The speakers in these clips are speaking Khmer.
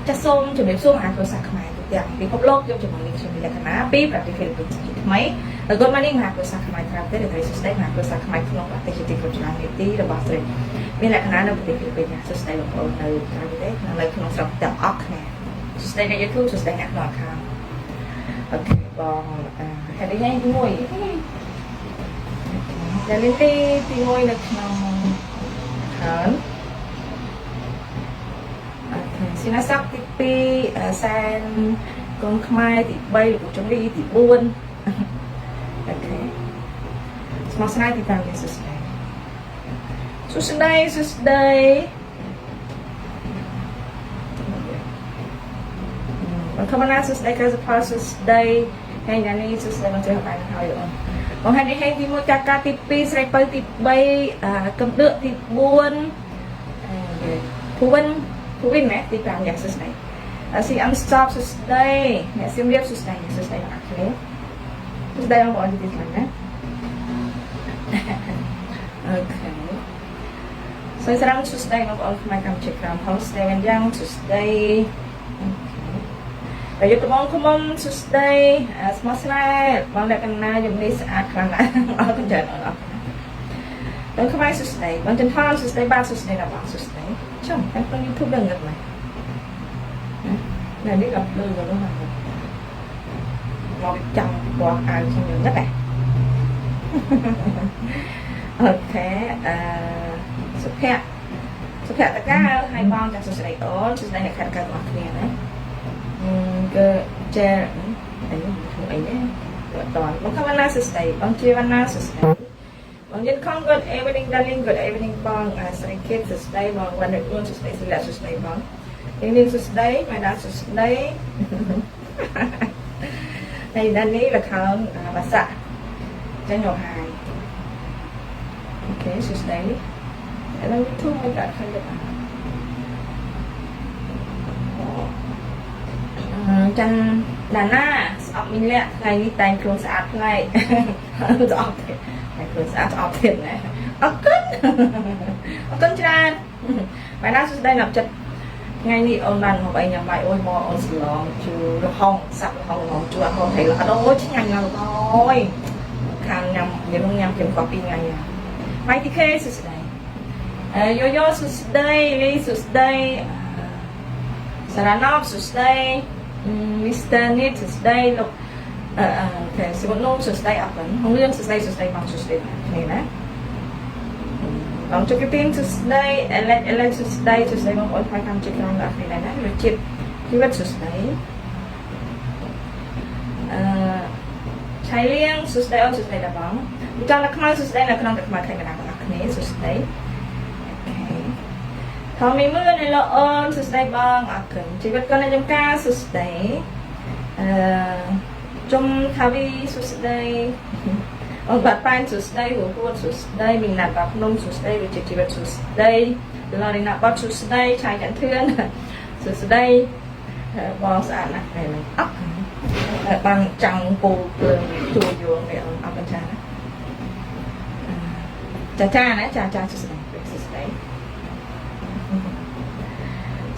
ចាសសូមជម្រាបសួរមហាគ្រួសារខ្មែរទូទាំងពិភពលោកយកជាមួយនឹងខ្ញុំលក្ខណៈពីប្រទេសហ្វីលីពីនជាថ្មីហើយ Good morning មហាគ្រួសារខ្មែរក្រៅប្រទេសដែលសួស្តីមហាគ្រួសារខ្មែរក្នុងប្រទេសជាទីគោរពច្រើននាទីរបស់ស្រីមានលក្ខណៈនៅប្រទេសហ្វីលីពីនសួស្តីបងប្អូននៅក្រៅប្រទេសនិងនៅក្នុងស្រុកទាំងអស់គ្នាសួស្តីអ្នក YouTube សួស្តីអ្នកក្នុង account OK បងហេតុនេះទី1ដែលលេទី1នៅក្នុង account OK ស៊ីណាសាក់ទី2សែនកូនខ្មែរទី3លោកជុំលីទី4 OK ស្មោះស្នេហ៍ទី5សួស្តីសួស្តីសួស្តីបងខមណាសួស្តីកៅសុផលសួស្តីហើយណានេះសួស្តីបងជួយបាយហើយអូនបងហើយនេះហេទី1កាកាទី2ស្រីពៅទី3កំដឿកទី4ភូវិនភូវិនណាទី5យ៉ាងសួស្តីស៊ីអឹម stop សួស្តីអ្នកសៀមរាបសួស្តីសួស្តីបងអរគ្នាសួស្តីបងប្អូនទីខ្លាំងណា OK សួស្តីសួស្តីបងប្អូនខ្មែរកម្ពុជាក្រោមផងស្ដីវិញយ៉ាងសួស្តីប្រយុទ្ធបងខំសួស្តីស្មោះស្នេហ៍បងលក្ខណៈយំនេះស្អាតខ្លាំងណាស់អរគុណច្រើនអរគុណបងខ្មែរសួស្តីបងចន្ទថនសួស្តីបាទសួស្តីដល់បងសួស្តីចុំតែក្នុង YouTube ដឹងងឹតម៉េចណែនេះដល់ភ្លើងទៅនោះមកមកចាំពណ៌អាវខ្ញុំងឹតហ៎ OK អឺសុភ័ក្រសុភ័ក្រតកាហើយបងចាសួស្តីអូនសួស្តីអ្នកខេត្តកៅទាំងអស់គ្នាណាអឺគឺចែអីឈ្មោះអីនេះអត់តបងខវណ្ណាសួស្តីបងជាវណ្ណាសួស្តីបងយិនខំ good evening darling, good evening បងស្រីគិតសួស្តីបងវណ្ណួនសួស្តីសិលាសួស្តីបងនាងសួស្តីម៉ែដាសួស្តីហើយដានេះលខោនបាសាក់ចាញ់យកហើយ OK សួស្តីឥឡូវ YouTube មិនកាត់ឃើញទេបាទចាន់ដាណាស្អប់មីងលាក់ថ្ងៃនេះតែងខ្លួនស្អាតប្លែកស្អប់ទៀតតែខ្លួនស្អាតស្អប់ទៀតណាអរគុណអរគុណច្រើនបាយណាសួស្តីណាប់ចិត្តថ្ងៃនេះអូនបានមកអីញ៉ាំបាយអូយមកអូនស្លងជូរល្ហុងសាប់ល្ហុងល្ហុងជូរអត់ហូបថៃល្អអូយឆ្ងាញ់ណាស់អូយខាងញ៉ាំយើងញ៉ាំជាងកោះ2ថ្ងៃបាយទីខេសួស្តីអឺយ៉ូយ៉ូសួស្តីលីសួស្តីសារ៉ាណប់សួស្តី Mr. Nit សួស្តីលោកអឺ OK សុខនុំសួស្តីអរគុណហងលឿនសួស្តីសួស្តីបងសួស្តីគ្នាណាបងជុកទីនសួស្តីអេឡិចអេឡិចសួស្តីសួស្តីបងប្អូនខ្មែរកម្ពុជាក្រមដល់គ្នាណារជាតិជីវិតសួស្តីអឺឆៃលៀងសួស្តីអូនសួស្តីដល់បងចង់នៅខ្មៅសួស្តីនៅក្នុងទឹកខ្មៅខេត្តកណ្ដាលបងប្អូនគ្នាសួស្តី OK ថមីមឿន hello អូនសួស្តីបងអរគុណជីវិតកូននៅចំការសួស្តីអឺជុំថាវីសួស្តីអូនបាត់ប៉ែនសួស្តីហួហួនសួស្តីមីណាត់បាភ្នំសួស្តីវិជ្ជាជីវិតសួស្តីឡរីណាបាត់សួស្តីឆៃចន្ទធឿនសួស្តីបងស្អាតណាស់ថ្ងៃនេះអរគុណបានចាំងពូភ្លើងជួយយងនេះអរគុណច្រើនណាចាចាណាចាចាសួស្តីសួស្តី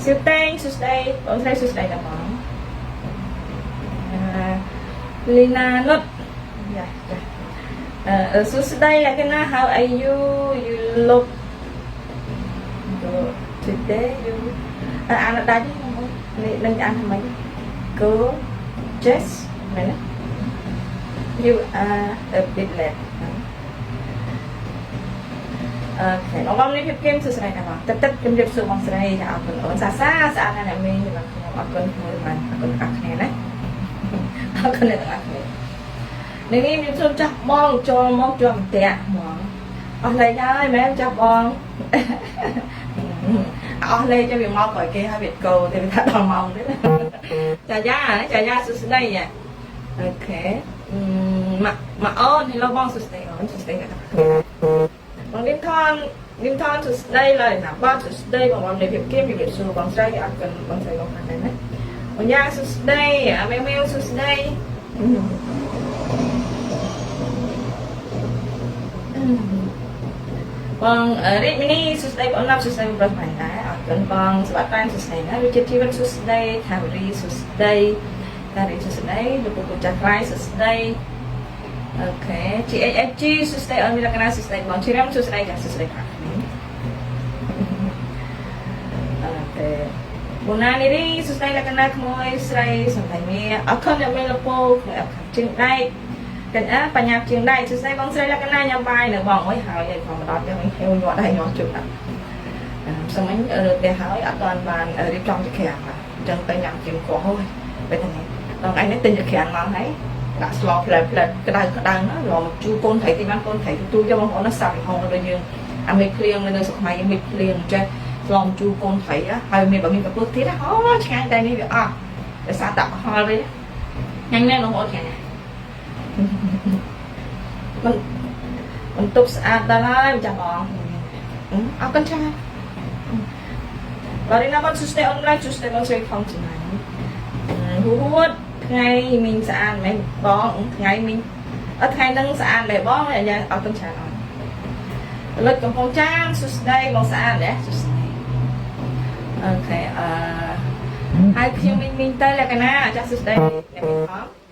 សួស្តីសួស្តីបងស្រីសួស្តីដល់បងអឺលីណានុតយ៉ាចាអឺសួស្តីលក្ខណៈ how are you? You look good today. You អានដាច់នេះនឹងអានថាម៉េច Go just មែនទេ You are a bit late. OK បងបងនេះភាពគឹមសួស្តីណាបងទឹកទឹកជំរាបសួរបងស្រីចាអរគុណអូនសាសាស្អាតណាស់អ្នកមីងបាទខ្ញុំអរគុណមួយបាទអរគុណទាំងអស់គ្នាណាអរគុណអ្នកទាំងអស់គ្នានេះនេះមានសូមចាស់បងចូលមកជាប់ផ្ទះហ្មងអស់លេខហើយមែនចាស់បងអស់លេខចាំវាមកក្រោយគេហើយវាកោទេវាថាដល់ម៉ោងទេចាយ៉ាចាយ៉ាសួស្តី OK ម៉ាក់ម៉ាក់អូន hello បងសួស្តីអូនសួស្តីអ្នកទាំងអស់គ្នាបងលឹមថនលឹមថនសួស្តីឡើយណាបាទសួស្តីបងបងនៃភាពគៀមជំរាបសួរបងស្រីអរគុណបងស្រីបងខាងដែរណាបងយ៉ាសួស្តីអាមេមេសួស្តីប បងរាជមនីសួស្ដីបងណាប់សួស្ដីបងប្រុសបានដែរអរគុណបងសុវត្ថិបានសួស្ដីណាវិចិត្រជីវិតសួស្ដីថាវរីសួស្ដីតារីសួស្ដីលោកពូចាស់ក្រៃសួស្ដីOK GHFG សួស្ដីអូនមីលក្ខណៈសួស្ដីបងជ្រាំសួស្ដីចាសួស្ដីបាទ OK បូណានីរីសួស្ដីលក្ខណៈក្មួយស្រីសំដីមាអរគុណអ្នកមានលពោអរគុណជាងដែកកញ្ញាបញ្ញាជាងដែកសួស្ដីបងស្រីលក្ខណៈញ៉ាំបាយនៅបងអុយហើយឲ្យផងមកដល់វិញហេវញាត់ហើយញាត់ជុំណាសុំអញរើផ្ទះហើយអត់ទាន់បានរៀបចំជាក្រាំអញ្ចឹងទៅញ៉ាំជាងកោះហើយពេលថ្ងៃដល់ថ្ងៃនេះទិញជាក្រាំមកហើយដាក់ស្លផ្លែផ្លែក្តៅក្តៅណាឡំជូរកូនត្រីទីបានកូនត្រីទូយកបងប្អូនណាសាប់ហងដូចយើងអាមេឃភ្លៀងនៅស្រុកខ្មែរយើងមេឃភ្លៀងចេះស្លំជូរកូនត្រីហើយមានបើមានកពើទៀតអូឆ្ងាញ់តែនេះវាអស់ដោយសារតាក់ហល់វិញញ៉ាំណែបងប្អូនឆ្ងាញ់ណាមិនបន្ទប់ស្អាតដល់ហើយចាំបងអរគុណចាបាទរីណាបងសួស្ដីអនឡាញសួស្ដីបងស្រីខំចំណាយហួតថ្ងៃមីងស្អាតមែនបងថ្ងៃមីងអត់ថ្ងៃហ្នឹងស្អាតមែនបងអាយ៉ាអរគុណច្រើនអត់លុចកំពង់ចាមសួស្ដីបងស្អាតទេសួស្ដីOK អឺហើយខ្ញុំមីងមីងទៅលក្ខណៈចាស់សួស្ដីអ្នកមីងផង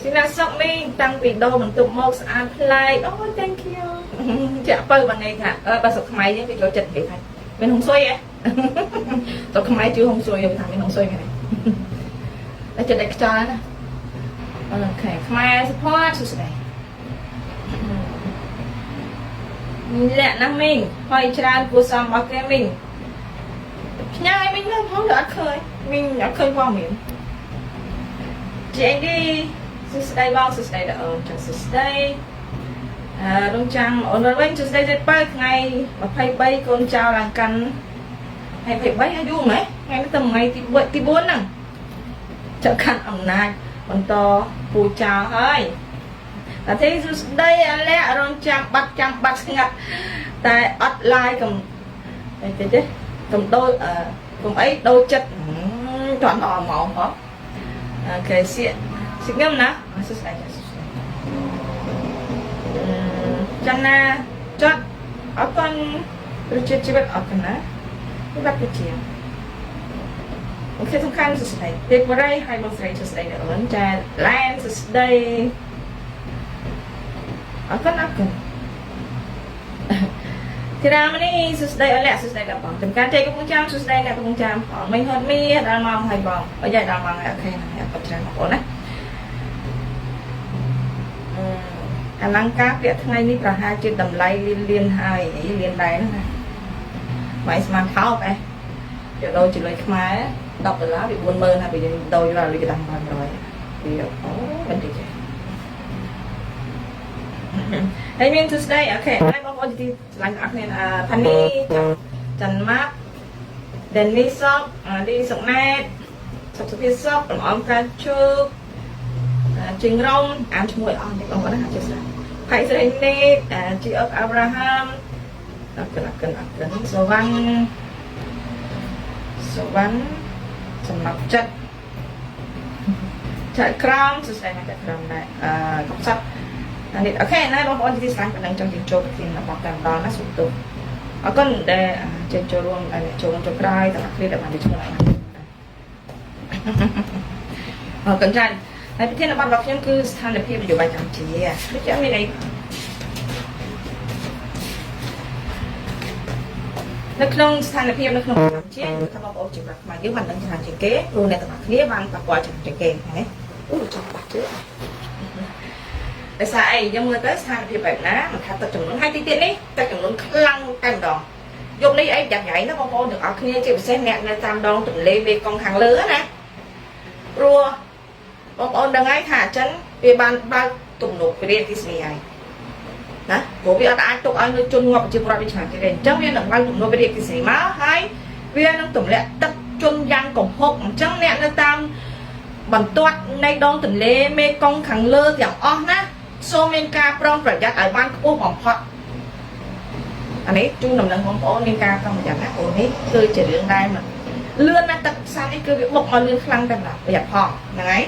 ស៊ីណាសុកមីងតាំងពីដូរបន្ទប់មកស្អាតប្លែកអូ thank you ចាក់ពៅបានន័យថាអឺបើស្រុកខ្មែរយើងគេចូលចិត្តនិយាយថាមានហុងស៊ុយហ៎ស្រុកខ្មែរជឿហុងស៊ុយគេថាមានហុងស៊ុយមែនទេតែចិត្តតែខ្យល់ណាOK ខ្មែរ support សួស្ដីមីងលាក់ណាស់មីងហើយច្រើនគួសមរបស់គេមីងផ្ញើឲ្យមីងមើលផងទៅអត់ឃើញមីងអត់ឃើញផងមីង JD សួស្ដីបងសួស្ដីដល់អូនចាសួស្ដីអឺរងចាំអូនវិញសួស្ដីទៀតបើថ្ងៃ23កូនចៅឡើងកាន់ថ្ងៃ23អាយុម៉េចថ្ងៃនេះទៅថ្ងៃទី3ទី4ហ្នឹងចាក់កាន់អំណាចបន្តពូចៅហើយតែទេសួស្ដីអាលាក់រងចាំបាត់ចាំបាត់ស្ងាត់តែអត់ឡាយកុំអីតិចទេកុំដូចអឺកុំអីដូចចិត្តតាន់ដល់ម៉ោងហ៎OK សៀកសៀកងឹមណាសួស្ដីចាសួស្ដីចន្ទណាចត់អរគុណប្រជាជីវិតអរគុណណាបាត់ជាOK សំខាន់សួស្ដីទេពរីហើយបងស្រីសួស្ដីដល់អូនចាឡែនសួស្ដីអរគុណអរគុណធីរ៉ាមនីសួស្ដីអរលាក់សួស្ដីដល់បងចំការជ័យកំពង់ចាមសួស្ដីអ្នកកំពង់ចាមផងមិញហត់មីដល់ម៉ោងហើយបងអយ៉ាដល់ម៉ោងហើយ OK ហ្នឹងអរគុណច្រើនបងប្អូនណាអលង្ការពាក់ថ្ងៃនេះប្រហែលជាតម្លៃលៀនលៀនហើយលៀនដែរណាមិនស្មានថោកឯងយកដូរជាលុយខ្មែរ10ដុល្លារវា40000ហើយបើយើងដូរយកលុយកដាស់500វាអូមិនតិចទេហើយមានសួស្ដីOK ហើយបងប្អូនទីឆ្លាញ់អរគ្នាផានីច័ន្ទម៉ាក់ដេនីសុកលីសុកណែតសុកសុភាសុកលំអមកាជើកជាងរំអានឈ្មោះឲ្យអស់តិចបងប្អូនណាអធិស្ឋានផៃស្រីនេតជីអុកអាប់រ៉ាហាមអរគុណអរគុណអរគុណសវណ្ណសវណ្ណសំណប់ចិត្តចាក់ក្រមសួស្តីមកចាក់ក្រមដែរអឺកុំសាប់អានេះOK ណាបងប្អូនទីស្លាញ់ប៉ុណ្ណឹងចង់យើងចូលប្រធានរបស់តែម្ដងណាសុំទោសអរគុណដែលចេញចូលរួមដែលចូលរួមចូលក្រោយទាំងអស់គ្នាដែលបានជួយឆ្លើយអរគុណច្រើនហើយប្រធានបទរបស់ខ្ញុំគឺស្ថានភាពនយោបាយកម្ពុជាដូចជាមានអីនៅក្នុងស្ថានភាពនៅក្នុងកម្ពុជាគឺថាបងប្អូនជាប្រាប់ខ្មែរយើងបានដឹងច្រើនជាងគេព្រោះអ្នកទាំងអស់គ្នាបានប៉ះពាល់ច្រើនជាងគេហ្នឹងអូចង់បាក់ជើងដោយសារអីយើងមើលទៅស្ថានភាពបែបណាមិនថាទឹកចំនួនហើយទីទៀតនេះទឹកចំនួនខ្លាំងតែម្ដងយប់នេះអីយ៉ាងញ៉ៃណាបងប្អូនទាំងអស់គ្នាជាពិសេសអ្នកនៅតាមដងទន្លេមេគង្គខាងលើណាព្រោះបងប្អូនដឹងហើយថាចិនវាបានបើកទំនប់វារីអគ្គិសនីហើយណាព្រោះវាអត់អាចទុកឲ្យនៅជនងាប់ប្រជាពលរដ្ឋវាច្រើនទៀតទេអញ្ចឹងវានឹងបើកទំនប់វារីអគ្គិសនីមកហើយវានឹងទម្លាក់ទឹកជន់យ៉ាងគំហុកអញ្ចឹងអ្នកនៅតាមបន្ទាត់នៃដងទន្លេមេគង្គខាងលើទាំងអស់ណាសូមមានការប្រុងប្រយ័ត្នឲ្យបានខ្ពស់បំផុតអានេះជូនដំណឹងបងប្អូនមានការប្រុងប្រយ័ត្នណាអូនេះគឺជារឿងដែលមិនលឿនណាស់ទឹកសានេះគឺវាបុកមកលឿនខ្លាំងតែម្ដងប្រយ័ត្នផងហ្នឹងហើយ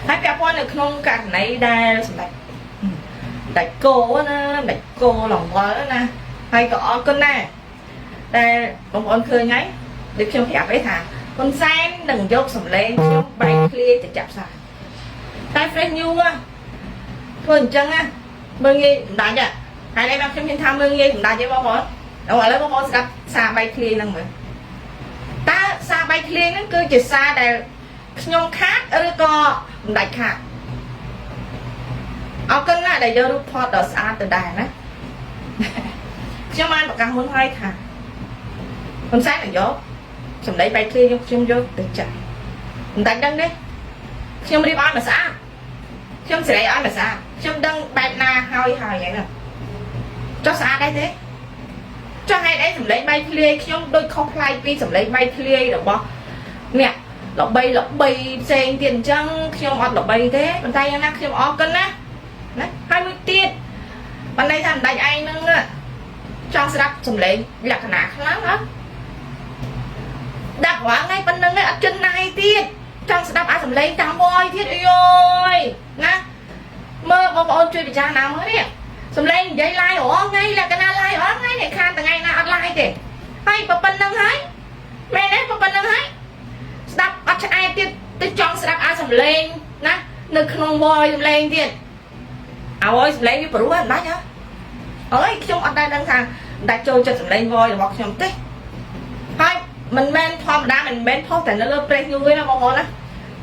ហើយពាក់ព័ន្ធនៅក្នុងករណីដែលសម្ដេច ដាច់គោណាដាច់គោលង្វល់ណាហើយក៏អរគុណដែរដែលបងប្អូនឃើញហើយដូចខ្ញុំប្រាប់ឯងថាហ៊ុនសែននឹងយកសម្លេងខ្ញុំបែកធ្លាយទៅចាក់ផ្សាយតែ Fresh News ធ្វើអញ្ចឹងណាមើលងាយសម្ដេចហើយនេះមកខ្ញុំហ៊ានថាមើលងាយសម្ដេចទេបងប្អូនឥឡូវបងប្អូនស្ដាប់សារបែកធ្លាយហ្នឹងមើលតើសារបែកធ្លាយហ្នឹងគឺជាសារដែលខ្ញុំខាតឬក៏សម្ដេចខាតអរគុណណាស់ដែលយករូបថតដ៏ស្អាតទៅដែរណាខ្ញុំបានប្រកាសមុនហើយថាហ៊ុនសែននឹងយកសម្ដីបែកធ្លាយខ្ញុំយកទៅចាក់មិនដាច់ដឹងទេខ្ញុំរៀបឲ្យមកស្អាតខ្ញុំសេរីឲ្យមកស្អាតខ្ញុំដឹងបែបណាហើយហើយហ្នឹងចុះស្អាតដែរទេចុះហេតុអីសម្លេងបែកធ្លាយខ្ញុំដូចខុសប្លែកពីសម្លេងបែកធ្លាយរបស់អ្នកល្បីល្បីផ្សេងទៀតអញ្ចឹងខ្ញុំអត់ល្បីទេប៉ុន្តែយ៉ាងណាខ្ញុំអរគុណណាណាហើយមួយទៀតបណ្ដៃថាបណ្ដាច់ឯងហ្នឹងចង់ស្ដាប់សម្លេងលក្ខណៈខ្លាំងហ៎ដាក់រាល់ថ្ងៃប៉ុណ្្នឹងឯងអត់ជិនណាយទៀតចង់ស្ដាប់អាសម្លេងតាមវយទៀតអីយយណាមើលបងប្អូនជួយពិចារណាមើលនេះសម្លេងនិយាយឡាយរាល់ថ្ងៃលក្ខណៈឡាយរាល់ថ្ងៃនេះខានថ្ងៃណាអត់ឡាយទេហើយប៉ុណ្្នឹងហើយមែនទេប៉ុណ្្នឹងហើយស្ដាប់អត់ឆ្អែតទៀតទៅចង់ស្ដាប់អាសម្លេងណានៅក្នុងវយសម្លេងទៀតអាវយសម្លេងវាព្រោះអត់ដាច់ហ៎អើយខ្ញុំអត់ដែលដឹងថាដាច់ចូលចិត្តសម្លេងវយរបស់ខ្ញុំទេហើយមិនមែនធម្មតាមិនមែនផុសតែនៅលើ Fresh News ទេណាបងប្អូនណា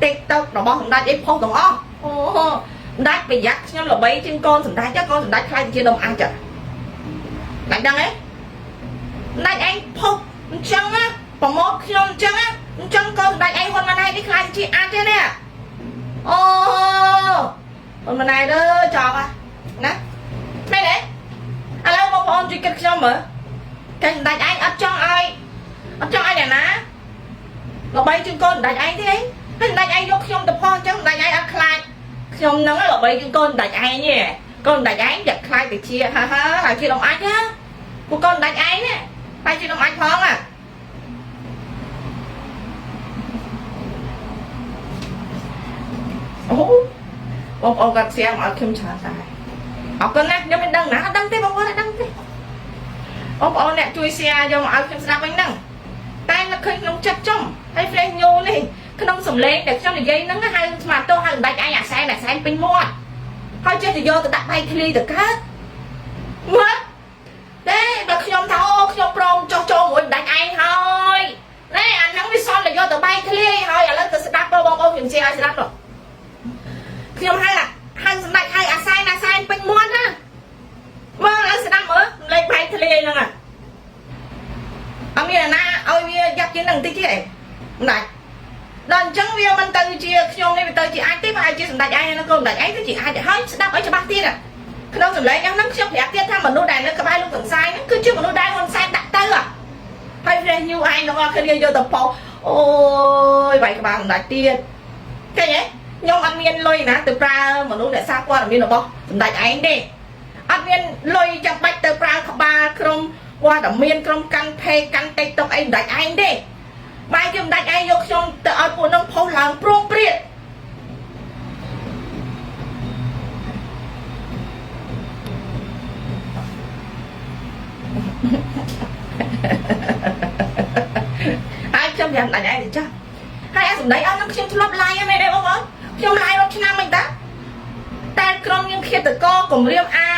TikTok របស់សម្ដេចអីផុសទាំងអស់អូសម្ដេចប្រយ័ត្នខ្ញុំល្បីជាងកូនសម្ដេចកូនសម្ដេចខ្លាចជាដុំអាចដាច់ដឹងទេសម្ដេចឯងផុសអញ្ចឹងណាប្រម៉ូទខ្ញុំអញ្ចឹងណាអញ្ចឹងកូនសម្ដេចឯងហ៊ុនម៉ាណែតនេះខ្លាចជាអាចទេនេះអូហ៊ុនម៉ាណែតអើយចប់ណាមែនទេឥឡូវបងប្អូនជួយគិតខ្ញុំមើលតែសម្ដេចឯងអត់ចង់ឲ្យអត់ចង់ឲ្យអ្នកណាល្បីជាងកូនសម្ដេចឯងទេហើយសម្ដេចឯងយកខ្ញុំទៅផុសអញ្ចឹងសម្ដេចឯងអត់ខ្លាចខ្ញុំហ្នឹងល្បីជាងកូនសម្ដេចឯងទេកូនសម្ដេចឯងយ៉ាក់ខ្លាចទៅជាហាហាហើយជាដុំអាចណាពួកកូនសម្ដេចឯងនេះតែជាដុំអាចផងណាអូបងប្អូនគាត់សៀមឲ្យខ្ញុំច្រើនដែរអរគុណណាស់ខ្ញុំមិនដឹងណាអត់ដឹងទេបងប្អូនអត់ដឹងទេបងប្អូនអ្នកជួយ share យកមកឲ្យខ្ញុំស្ដាប់វិញហ្នឹងតែនឹកឃើញក្នុងចិត្តចំហើយ Fresh News នេះក្នុងសំឡេងដែលខ្ញុំនិយាយហ្នឹងហៅស្មាតោហៅសម្ដេចឯងអាសែនអាសែនពេញមាត់ហើយចេះតែយកទៅដាក់បែកធ្លាយទៅកើតមើលទេបើខ្ញុំថាអូខ្ញុំព្រមចុះចូលមួយសម្ដេចឯងហើយណែអាហ្នឹងវាសមតែយកទៅបែកធ្លាយហើយឥឡូវទៅស្ដាប់បងប្អូនខ្ញុំជឿឲ្យស្ដាប់នោះខ្ញុំហៅហៅសម្ដេចហៅអាសែនអាសែនពេញមាត់ណាមើលឲ្យស្ដាប់មើលសំឡេងបែកធ្លាយហ្នឹងអត់មានអាណាឲ្យវាយ៉ាប់ជាងនឹងបន្តិចទេសម្ដេចដល់អញ្ចឹងវាមិនទៅជាខ្ញុំនេះវាទៅជាអាចទេប្រហែលជាសម្ដេចឯងហ្នឹងកូនសម្ដេចឯងទៅជាអាចហើយស្ដាប់ឲ្យច្បាស់ទៀតក្នុងសម្លេងហ្នឹងខ្ញុំប្រាប់ទៀតថាមនុស្សដែលនៅក្បែរលោកហ៊ុនសែនហ្នឹងគឺជាមនុស្សដែលហ៊ុនសែនដាក់ទៅហើយ Fresh News ឯងទាំងអស់គ្នាយកទៅផុសអូយវាយក្បាលសម្ដេចទៀតឃើញទេខ្ញុំអត់មានលុយណាទៅប្រើមនុស្សអ្នកសារព័ត៌មានរបស់សម្ដេចឯងទេអត់មានលុយចាំបាច់ទៅប្រើក្បាលក្រុមព័ត៌មានក្រុមកាន់ page កាន់ TikTok អីសម្ដេចឯងទេបាយជាសម្ដេចឯងយកខ្ញុំទៅឲ្យពួកនឹងផុសឡើងព្រោងព្រាតហើយខ្ញុំប្រាប់សម្ដេចឯងទៅចាស់ហើយអាសម្ដីអស់នឹងខ្ញុំធ្លាប់ live ហ្នឹងមែនទេបងប្អូនខ្ញុំ live រាប់ឆ្នាំមិនតាតែក្រុមយើងឃាតកគម្រាមអា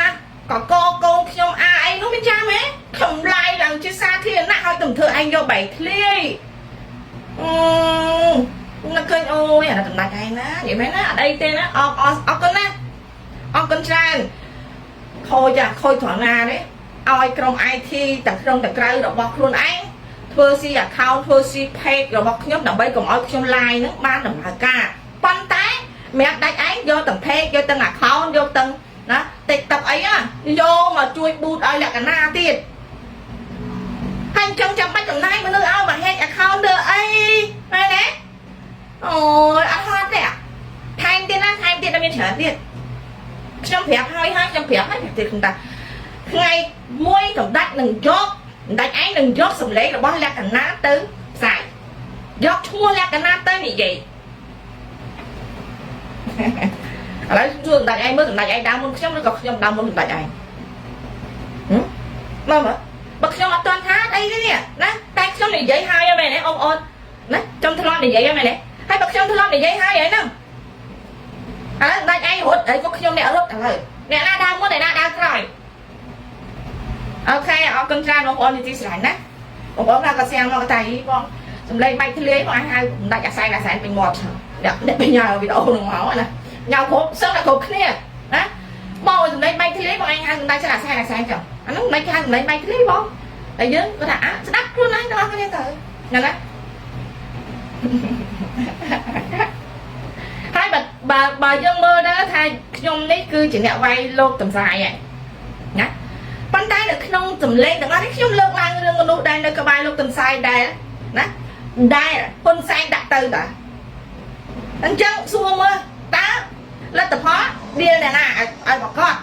កកកូនខ្ញុំអាអីនោះមានចាំហ៎ខ្ញុំ live ឡើងជាសាធារណៈហើយទៅធ្វើឯងយកបែកធ្លាយអឺនឹកឃើញអូយអាសម្ដេចឯងណានិយាយមែនណាអត់អីទេណាអរអរគុណណាអរគុណច្រើនខូចខូចត្រង់ណាទេឲ្យក្រុម IT ទាំងក្នុងទាំងក្រៅរបស់ខ្លួនឯងធ្វើស៊ី account ធ្វើស៊ី page របស់ខ្ញុំដើម្បីកុំឲ្យខ្ញុំ live ហ្នឹងបានដំណើរការប៉ុន្តែសម្រាប់ដាច់ឯងយកទាំង page យកទាំង account យកទាំងណា TikTok អីយកមកជួយ boost ឲ្យលក្ខណៈទៀតហើយអញ្ចឹងចាំបាច់ចំណាយមនុស្សឲ្យមក hack account លើអីមែនទេអូយអត់ហត់ទេថែមទៀតណាថែមទៀតដល់មានច្រើនទៀតខ្ញុំប្រាប់ហើយហើយខ្ញុំប្រាប់ហើយប្រាប់ទៀតខ្ញុំថាថ្ងៃមួយសម្ដេចនឹងយកសម្ដេចឯងនឹងយកសម្លេងរបស់លក្ខណៈទៅផ្សាយយកឈ្មោះលក្ខណៈទៅនិយាយ ឥឡូវជួសម្ដេចឯងមើលសម្ដេចឯងដើមមុនខ្ញុំឬក៏ខ្ញុំដើមមុនសម្ដេចឯងហឹមមើលមើលបើខ្ញុំអត់ទាន់ថាអីទេនេះណាតែខ្ញុំនិយាយហើយមែនទេបងប្អូនណាខ្ញុំធ្លាប់និយាយហ្នឹងមែនទេហើយបើខ្ញុំធ្លាប់និយាយហើយហ្នឹងឥឡូវសម្ដេចឯងរត់ហើយក៏ខ្ញុំអ្នករត់ឥឡូវអ្នកណាដើមមុនអ្នកណាដើមក្រោយ OK អរគុណច្រើនបងប្អូនទីស្រឡាញ់ណាបងប្អូនថាក៏សៀងមកតែបងសំឡេងបែកធ្លាយបងឲ្យហៅសម្ដេចអាសែនអាសែនពេញមាត់អ្នកអ្នកបញ្ញាវីដេអូនឹងមកណាញ៉ៅគ្រប់សឹងតែគ្រប់គ្នាណាបងឲ្យសំឡេងបែកធ្លាយបងឯងហៅសម្ដេចអាសែនអាសែនចុះអានោះមិនហៅសំឡេងបែកធ្លាយបងតែយើងគាត់ថាអាស្ដាប់ខ្លួនឯងទាំងអស់គ្នាទៅហ្នឹងណាហើយបើបើបើយើងមើលទៅថាខ្ញុំនេះគឺជាអ្នកវាយលោកតំសាយហ្នឹងណាប៉ុន្តែនៅក្នុងសម្លេងទាំងអស់នេះខ្ញុំលើកឡើងរឿងមនុស្សដែលនៅក្បែរលោកតំសាយដែលណាដែលហ៊ុនសែនដាក់ទៅតាអញ្ចឹងសួរមើលតើលទ្ធផលដៀលអ្នកណាឲ្យឲ្យប្រកាស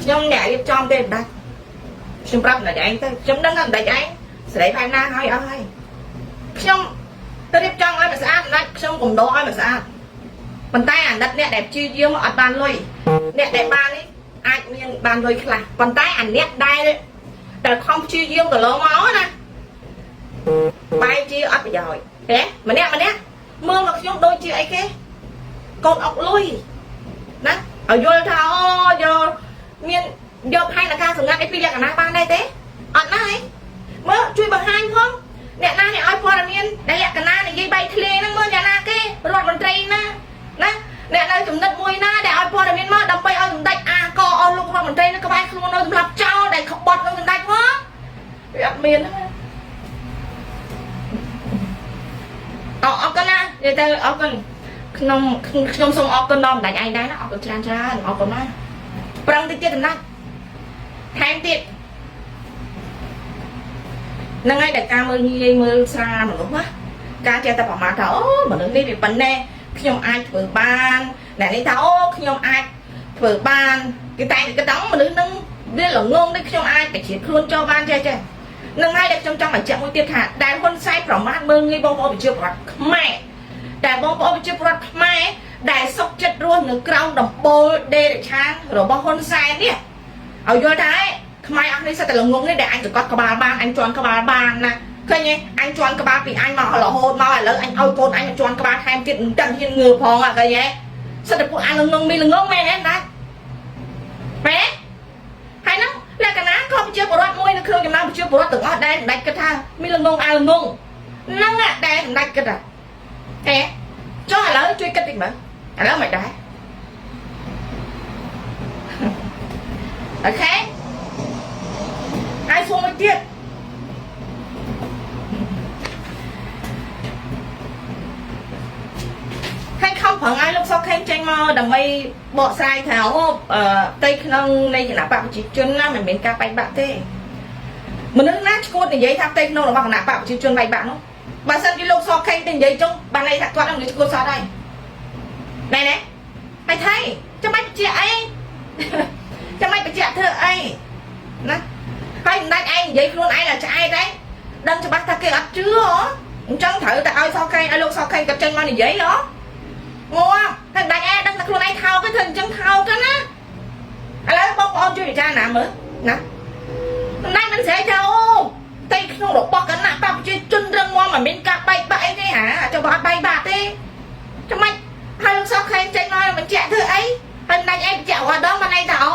ខ្ញុំអ្នករៀបចំទេដាច់ខ្ញុំប្រាប់ម្ដេចឯងទៅខ្ញុំដឹងថាម្ដេចឯងសេរីផែនណាហើយអស់ហើយខ្ញុំទៅរៀបចំឲ្យมันស្អាតម្ដេចខ្ញុំកំដរឲ្យมันស្អាតប៉ុន្តែអាណិតអ្នកដែលព្យាយាមអត់បានលុយអ្នកដែលបាននេះអាចមានបានលុយខ្លះប៉ុន្តែអាអ្នកដែលដែលខំព្យាយាមកន្លងមកណាបែរជាអត់ប្រយោជន៍ទេម្នាក់ម្នាក់មើលមកខ្ញុំដូចជាអីគេកូនអុកលុយណាឲ្យយល់ថាអូយកមានយកផែនការសម្ងាត់អីពីលក្ខណៈបានដែរទេអត់ណាឯងមើលជួយបង្ហាញផងអ្នកណាអ្នកឲ្យព័ត៌មានដែលលក្ខណៈនិយាយបែកធ្លាយហ្នឹងមើលអ្នកណាគេរដ្ឋមន្ត្រីណាណាអ្នកនៅចំណិតមួយណាដែលឲ្យព័ត៌មានមកដើម្បីឲ្យសម្ដេចអាកអស់លោករដ្ឋមន្ត្រីនៅក្បែរខ្លួននៅសម្រាប់ចោលដែលក្បត់នឹងសម្ដេចផងវាអត់មានទេអរគុណណានិយាយទៅអរគុណក្នុងខ្ញុំសូមអរគុណដល់ម្ដេចឯងដែរណាអរគុណច្រើនច្រើនអរគុណណាប្រឹងតិចទៀតសម្ដេចថែមទៀតហ្នឹងហើយដែលការមើលងាយមើលស្រាលមនុស្សណាការចេះតែប្រមាថថាអូមនុស្សនេះវាប៉ុណ្ណេះខ្ញុំអាចធ្វើបានអ្នកនេះថាអូខ្ញុំអាចធ្វើបានគេតែគេដឹងមនុស្សហ្នឹងវាល្ងងនេះខ្ញុំអាចបជាខ្លួនចូលបានចេះចេះនឹងហើយដែលខ្ញុំចង់បញ្ជាក់មួយទៀតថាដែលហ៊ុនសែនប្រមាថមើលងាយបងប្អូនប្រជាពលរដ្ឋខ្មែរតែបងប្អូនប្រជាពលរដ្ឋខ្មែរដែលសុខចិត្តរស់នៅក្រោមដំបូលដេរឆានរបស់ហ៊ុនសែននេះឲ្យយល់ថាខ្មែរអស់នេះសិតតែល្ងងនេះដែលអញសកត់ក្បាលបានអញជន់ក្បាលបានណាឃើញទេអញជន់ក្បាលពីអញមករហូតមកឥឡូវអញឲ្យកូនអញមកជន់ក្បាលថែមទៀតមិនដឹងហ៊ានងើបផងឃើញទេសិតតែពួកអញល្ងងមានល្ងងមែនទេណាមែនហើយហ្នឹងលក្ខណៈក៏ប្រជាពលរដ្ឋមួយនៅក្នុងចំណោមប្រជាពលរដ្ឋទាំងអស់ដែលសម្ដេចគិតថាមានល្ងងអាល្ងងហ្នឹងដែលសម្ដេចគិតថាអេចុះឥឡូវជួយគិតតិចមើលឥឡូវមិនដែរ OK ហើយសួរមួយទៀតហើយខំប្រឹងឲ្យលោកសុកខេងចេញមកដើម្បីបកស្រាយថាអូផ្ទៃក្នុងនៃគណៈបកប្រជាជនណាមិនមានការបែកបាក់ទេមនុស្សណាឈួតនិយាយថាផ្ទៃក្នុងរបស់គណៈបកប្រជាជនបែកបាក់នោះបើសិនជាលោកសុកខេងទៅនិយាយចុងបានន័យថាគាត់នឹងឈួតសតហើយណែណែហើយថៃចាំបាច់បញ្ជាក់អីចាំបាច់បញ្ជាក់ធ្វើអីណាហើយមិនដាច់ឯងនិយាយខ្លួនឯងlàឆ្អែតឯងដឹងច្បាស់ថាគេអត់ជឿហ៎អញ្ចឹងត្រូវតែឲ្យសខេងឲ្យលោកសខេងគាត់ចេញមកនិយាយហ៎ងាប់ហើយមិនដាច់ឯងដឹងតែខ្លួនឯងថោកធ្វើអញ្ចឹងថោកណាឥឡូវបងប្អូនជួយពិចារណាមើលណាមិនដាច់មិនស្រែកថាអូផ្ទៃក្នុងរបស់គណៈបកប្រជាជនរឹងមាំមិនមានការបែកបាក់អីទេហាចុះបើអត់បែកបាក់ទេចាំម៉េចហើយលោកសខេងចេញមកបញ្ជាក់ធ្វើអីហើយមិនដាច់ឯងបញ្ជាក់រាល់ដងមិនន័យថាអូ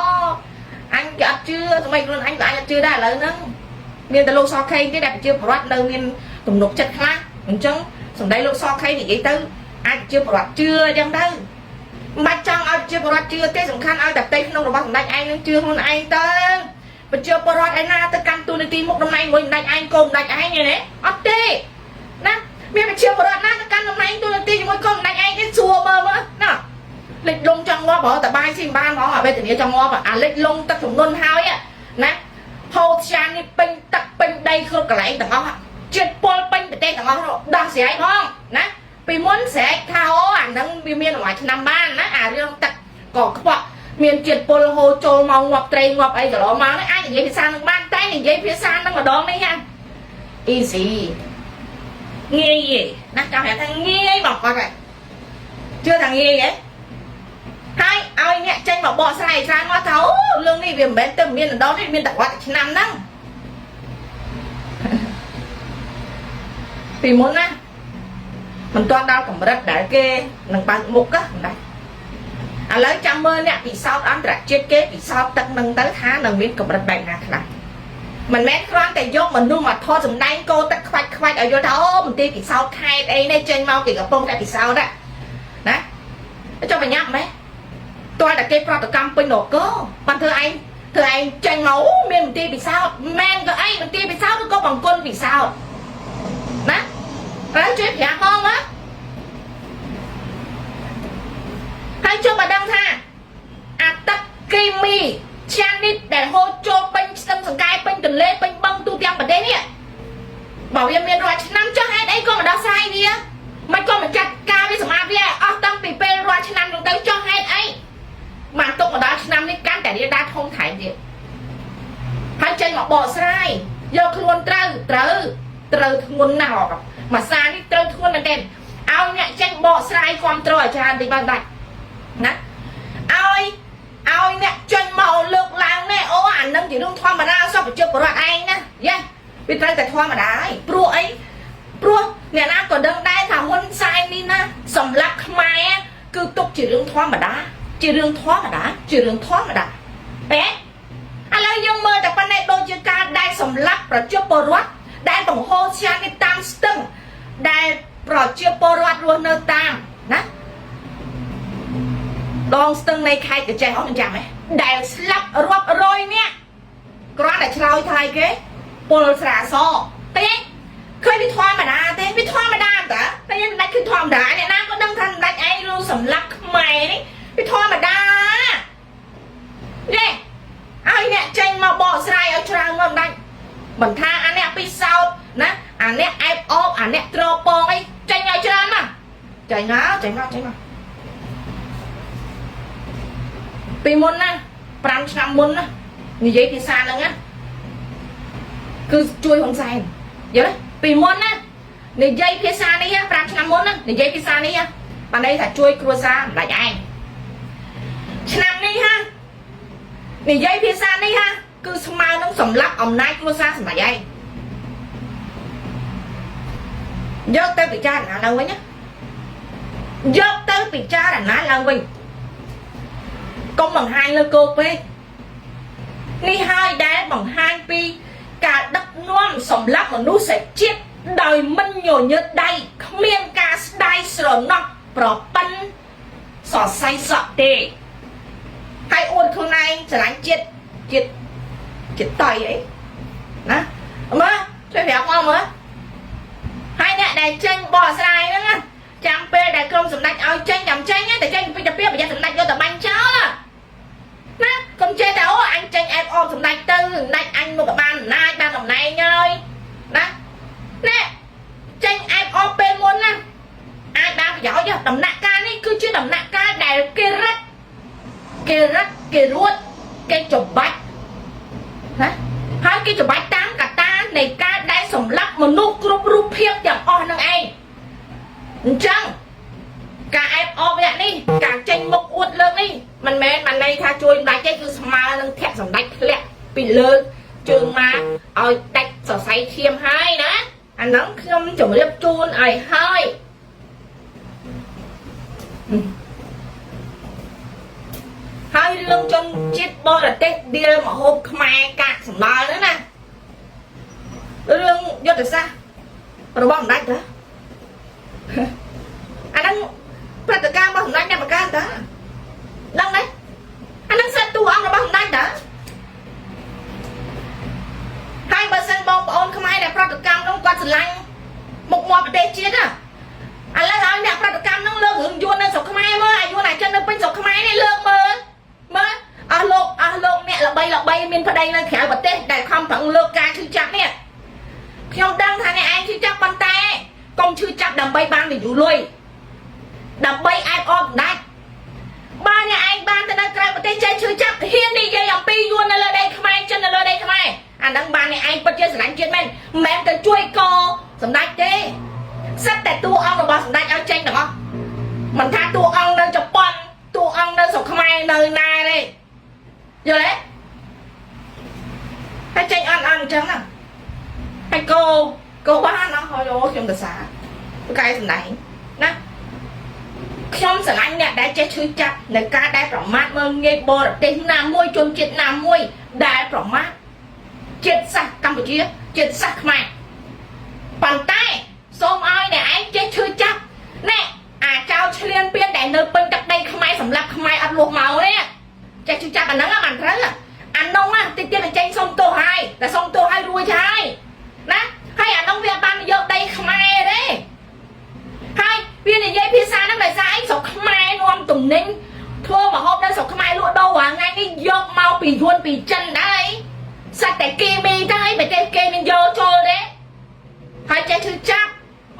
អញគេអត់ជឿថ្មីខ្លួនអញក៏អញអត់ជឿដែរឥឡូវហ្នឹងមានតែលោកសខេងទេដែលប្រជាពលរដ្ឋនៅមានទំនុកចិត្តខ្លះអញ្ចឹងសម្ដីលោកសខេងនិយាយទៅអាចជាពលរដ្ឋជឿអញ្ចឹងទៅមិនបាច់ចង់ឲ្យប្រជាពលរដ្ឋជឿទេសំខាន់ឲ្យតែផ្ទៃក្នុងរបស់សម្ដេចឯងនឹងជឿខ្លួនឯងទៅប្រជាពលរដ្ឋឯណាទៅកាន់ទូនាទីមុខតំណែងមួយសម្ដេចឯងកូនសម្ដេចឯងទេអត់ទេណាមានប្រជាពលរដ្ឋណាទៅកាន់តំណែងទូនាទីជាមួយកូនសម្ដេចឯងទេសួរមើលមើលណាលិចលងចង់ងាប់ហ៎តបាយស៊ីមិនបានហ្មងអាវេទនាចង់ងាប់អាលិចលងទឹកចំនួនហើយណាហូតខ្យាននេះពេញទឹកពេញដីគ្រប់កន្លែងទាំងអស់ជាតិពុលពេញប្រទេសទាំងអស់ដោះស្រាយផងណាពីមុនស្រែកថាអូអានឹងវាមានមួយឆ្នាំបានណាអារឿងទឹកក៏ខ្វក់មានជាតិពុលហូរចូលមកងាប់ត្រីងាប់អីកន្លងមកនេះអាចនិយាយភាសានឹងបានតែនិយាយភាសានឹងម្ដងនេះហា easy ងាយទេណាចង់ប្រាប់ថាងាយបងគាត់ហើយជឿថាងាយហ៎ហើយឲ្យអ្នកចេញមកបកស្រាយច្រើនមកថាអូរឿងនេះវាមិនមែនទៅមានដណ្ដនេះមានតែវត្តឆ្នាំហ្នឹងពីមុនណាមិនទាន់ដល់កម្រិតដែលគេនឹងបើកមុខណាមិនដែរឥឡូវចាំមើលអ្នកពិសោធន៍អន្តរជាតិគេពិសោធន៍ទឹកនឹងទៅថានឹងមានកម្រិតបែបណាខ្លះមិនមែនគ្រាន់តែយកមនុស្សមកថតសម្ដែងកោទឹកខ្វាច់ខ្វាច់ឲ្យយល់ថាអូមន្ទីរពិសោធន៍ខេត្តអីនេះចេញមកគេកំពុងតែពិសោធន៍ណាចុះបញ្ញាប់ម៉េះតើតែគេប្រតិកម្មពេញនគរបានធ្វើឯងធ្វើឯងចេញមកមានមន្ទីរពិសោធន៍មែនក៏អីមន្ទីរពិសោធន៍ឬក៏បង្គន់ពិសោធន៍ណាត្រូវជួយប្រាប់ផងណាហើយចុះបើដឹងថាអាទឹកគីមីឈានីតដែលហូរចូលពេញស្ទឹងសង្កែពេញទន្លេពេញបឹងទូទាំងប្រទេសនេះបើវាមានរាល់ឆ្នាំចុះហេតុអីក៏មិនដោះស្រាយវាមិនក៏មិនចាត់ការវាសម្អាតវាអស់តាំងពីពេលរាល់ឆ្នាំនោះទៅចុះហេតុអីបានទុកមកដល់ឆ្នាំនេះកាន់តែរាលដាលធំថែមទៀតហើយចេញមកបកស្រាយយកខ្លួនត្រូវត្រូវត្រូវធ្ងន់ណាស់មួយសានេះត្រូវធ្ងន់មែនទែនឲ្យអ្នកចេញបកស្រាយគ្រប់ត្រឲ្យច្រើនតិចបានដាច់ណាឲ្យឲ្យអ្នកចេញមកលើកឡើងនេះអូអានឹងជារឿងធម្មតាសោះប្រជាពលរដ្ឋឯងណាយេវាត្រូវតែធម្មតាហើយព្រោះអីព្រោះអ្នកណាក៏ដឹងដែរថាហ៊ុនសែននេះណាសម្រាប់ខ្មែរគឺទុកជារឿងធម្មតាជារឿងធម្មតាជារឿងធម្មតាហេឥឡូវយើងមើលតែប៉ុណ្ណេះដូចជាការដែលសម្លាប់ប្រជាពលរដ្ឋដែលបង្ហូរស្យានេះតាមស្ទឹងដែលប្រជាពលរដ្ឋរស់នៅតាមណាដងស្ទឹងនៃខេត្តកញ្ចេះអស់មិនចាំហ៎ដែលស្លាប់រាប់រយនាក់គ្រាន់តែឆ្លើយថាអីគេពុលស្រាសទេឃើញវាធម្មតាទេវាធម្មតាតាតែយើងមិនដាច់គឺធម្មតាអ្នកណាក៏ដឹងថាមិនដាច់ឯងរឿងសម្លាប់ខ្មែរនេះវាធម្មតាយេឲ្យអ្នកចេញមកបកស្រាយឲ្យច្រើនមកមិនដាច់មិនថាអាអ្នកពិសោធន៍ណាអាអ្នកអែបអបអាអ្នកត្រពងអីចេញឲ្យច្រើនមកចេញមកចេញមកចេញមកពីមុនណា5ឆ្នាំមុនណានិយាយភាសាហ្នឹងណាគឺជួយហ៊ុនសែនយល់ទេពីមុនណានិយាយភាសានេះ5ឆ្នាំមុនណានិយាយភាសានេះបានន័យថាជួយគ្រួសារម្ដាច់ឯងឆ្នាំនេះហានិយាយភាសានេះហាគឺស្មើនឹងសម្លាប់អំណាចគ្រួសារសម្ដេចឯងយកទៅពិចារណាឡើងវិញណាយកទៅពិចារណាឡើងវិញកុំបង្ហាញលើគោពេកនេះហើយដែលបង្ហាញពីការដឹកនាំសម្លាប់មនុស្សជាតិដោយមិនញញើតដៃគ្មានការស្ដាយស្រណោះប្រប៉ិនសរសៃសក់ទេហើយអួតខ្លួនឯងស្រឡាញ់ជាតិជាតិជាតិតៃអីណាមើលជួយប្រាប់មកមើលហើយអ្នកដែលចេញបកស្រាយហ្នឹងណាចាំពេលដែលក្រុមសម្ដេចឲ្យចេញចាំចេញតែចេញពីតាពីប្រយ័ត្នសម្ដេចយកទៅបាញ់ចោលណាកុំចេះតែអូអញចេញអែបអបសម្ដេចទៅសម្ដេចអញមកបានអំណាចបានតំណែងហើយណាណែចេញអែបអបពេលមុនណាអាចបានប្រយោជន៍ដំណាក់កាលនេះគឺជាដំណាក់កាលដែលគេរឹតគេរឹតគេរួតគេច្បាច់ណាហើយគេច្បាច់តាមកតានៃការដែលសម្លាប់មនុស្សគ្រប់រូបភាពទាំងអស់នឹងឯងអញ្ចឹងការអែបអបវគ្គនេះការចេញមុខអួតលើកនេះមិនមែនបានន័យថាជួយសម្ដេចទេគឺស្មើនឹងធាក់សម្ដេចធ្លាក់ពីលើជើងមកឲ្យដាច់សរសៃឈាមហើយណាអាហ្នឹងខ្ញុំជម្រាបជូនឲ្យហើយហើយរឿងជនជាតិបរទេសដៀលមហូបខ្មែរកាកសំណល់ហ្នឹងណារឿងយុទ្ធសាស្ត្ររបស់សម្ដេចតាអាហ្នឹងព្រឹត្តិការណ៍របស់សម្ដេចអ្នកបង្កើតតាដឹងទេអាហ្នឹងសិតតួអង្គរបស់សម្ដេចតាហើយបើសិនបងប្អូនខ្មែរដែលប្រតិកម្មនោះគាត់ស្រឡាញ់មុខមាត់ប្រទេសជាតិណាឥឡូវឲ្យអ្នកប្រតិកម្មនោះលើករឿងយួននៅស្រុកខ្មែរមើលអាយួនអាចិននៅពេញស្រុកខ្មែរនេះលើកមើលមើលអស់លោកអស់លោកអ្នកល្បីល្បីមានប្តីនៅក្រៅប្រទេសដែលខំប្រឹងលើកការឈឺចាប់នេះខ្ញុំដឹងថាអ្នកឯងឈឺចាប់ប៉ុន្តែកុំឈឺចាប់ដើម្បីបាននយោលុយដើម្បីអែបអបសម្ដេចបើអ្នកឯងបានទៅនៅក្រៅប្រទេសចេះឈឺចាប់ហ៊ាននិយាយអំពីយួននៅលើដីខ្មែរចិននៅលើដីខ្មែរអាហ្នឹងបានអ្នកឯងពិតជាស្រឡាញ់ជាតិមែនមិនមែនទៅជួយកសម្ដេចទេ សិតតែតួអង្គរបស់សម្ដេចឲ្យចេញទាំងអស់មិនថាតួអង្គនៅជប៉ុនតួអង្គនៅស្រុកខ្មែរនៅណាទេយល់ទេហើយចេញអន់អន់អញ្ចឹងណាហើយកោកោបានអស់ហើយអូខ្ញុំទៅសាប្រកែសម្ដែងណាខ្ញុំស្រឡាញ់អ្នកដែលចេះឈឺចាប់នៅការដែលប្រមាថមើលងាយបរទេសណាមួយជនជាតិណាមួយដែលប្រមាថជាតិសាសន៍កម្ពុជាជាតិសាសន៍ខ្មែរប៉ុន្តែសូមឲ្យអ្នកឯងចេះឈឺចាប់ណែអាចោលឆ្លៀនពៀនដែលនៅពេញទឹកដីខ្មែរសម្រាប់ខ្មែរអត់លួសមកនេះចេះឈឺចាប់អាហ្នឹងបានត្រូវអានោះតិចទៀតទៅចេញសុំទោសហើយតែសុំទោសហើយរួចហើយណាហើយអានោះវាបានយកដីខ្មែរទេហើយវានិយាយភាសាហ្នឹងដោយសារអីស្រុកខ្មែរនាំទំនិញធ្វើមហូបនៅស្រុកខ្មែរលក់ដូររាល់ថ្ងៃនេះយកមកពីយួនពីចិនដែរសត្វតែគីមីទៅអីប្រទេសគេមានយកចូលទេហើយចេះឈឺចាប់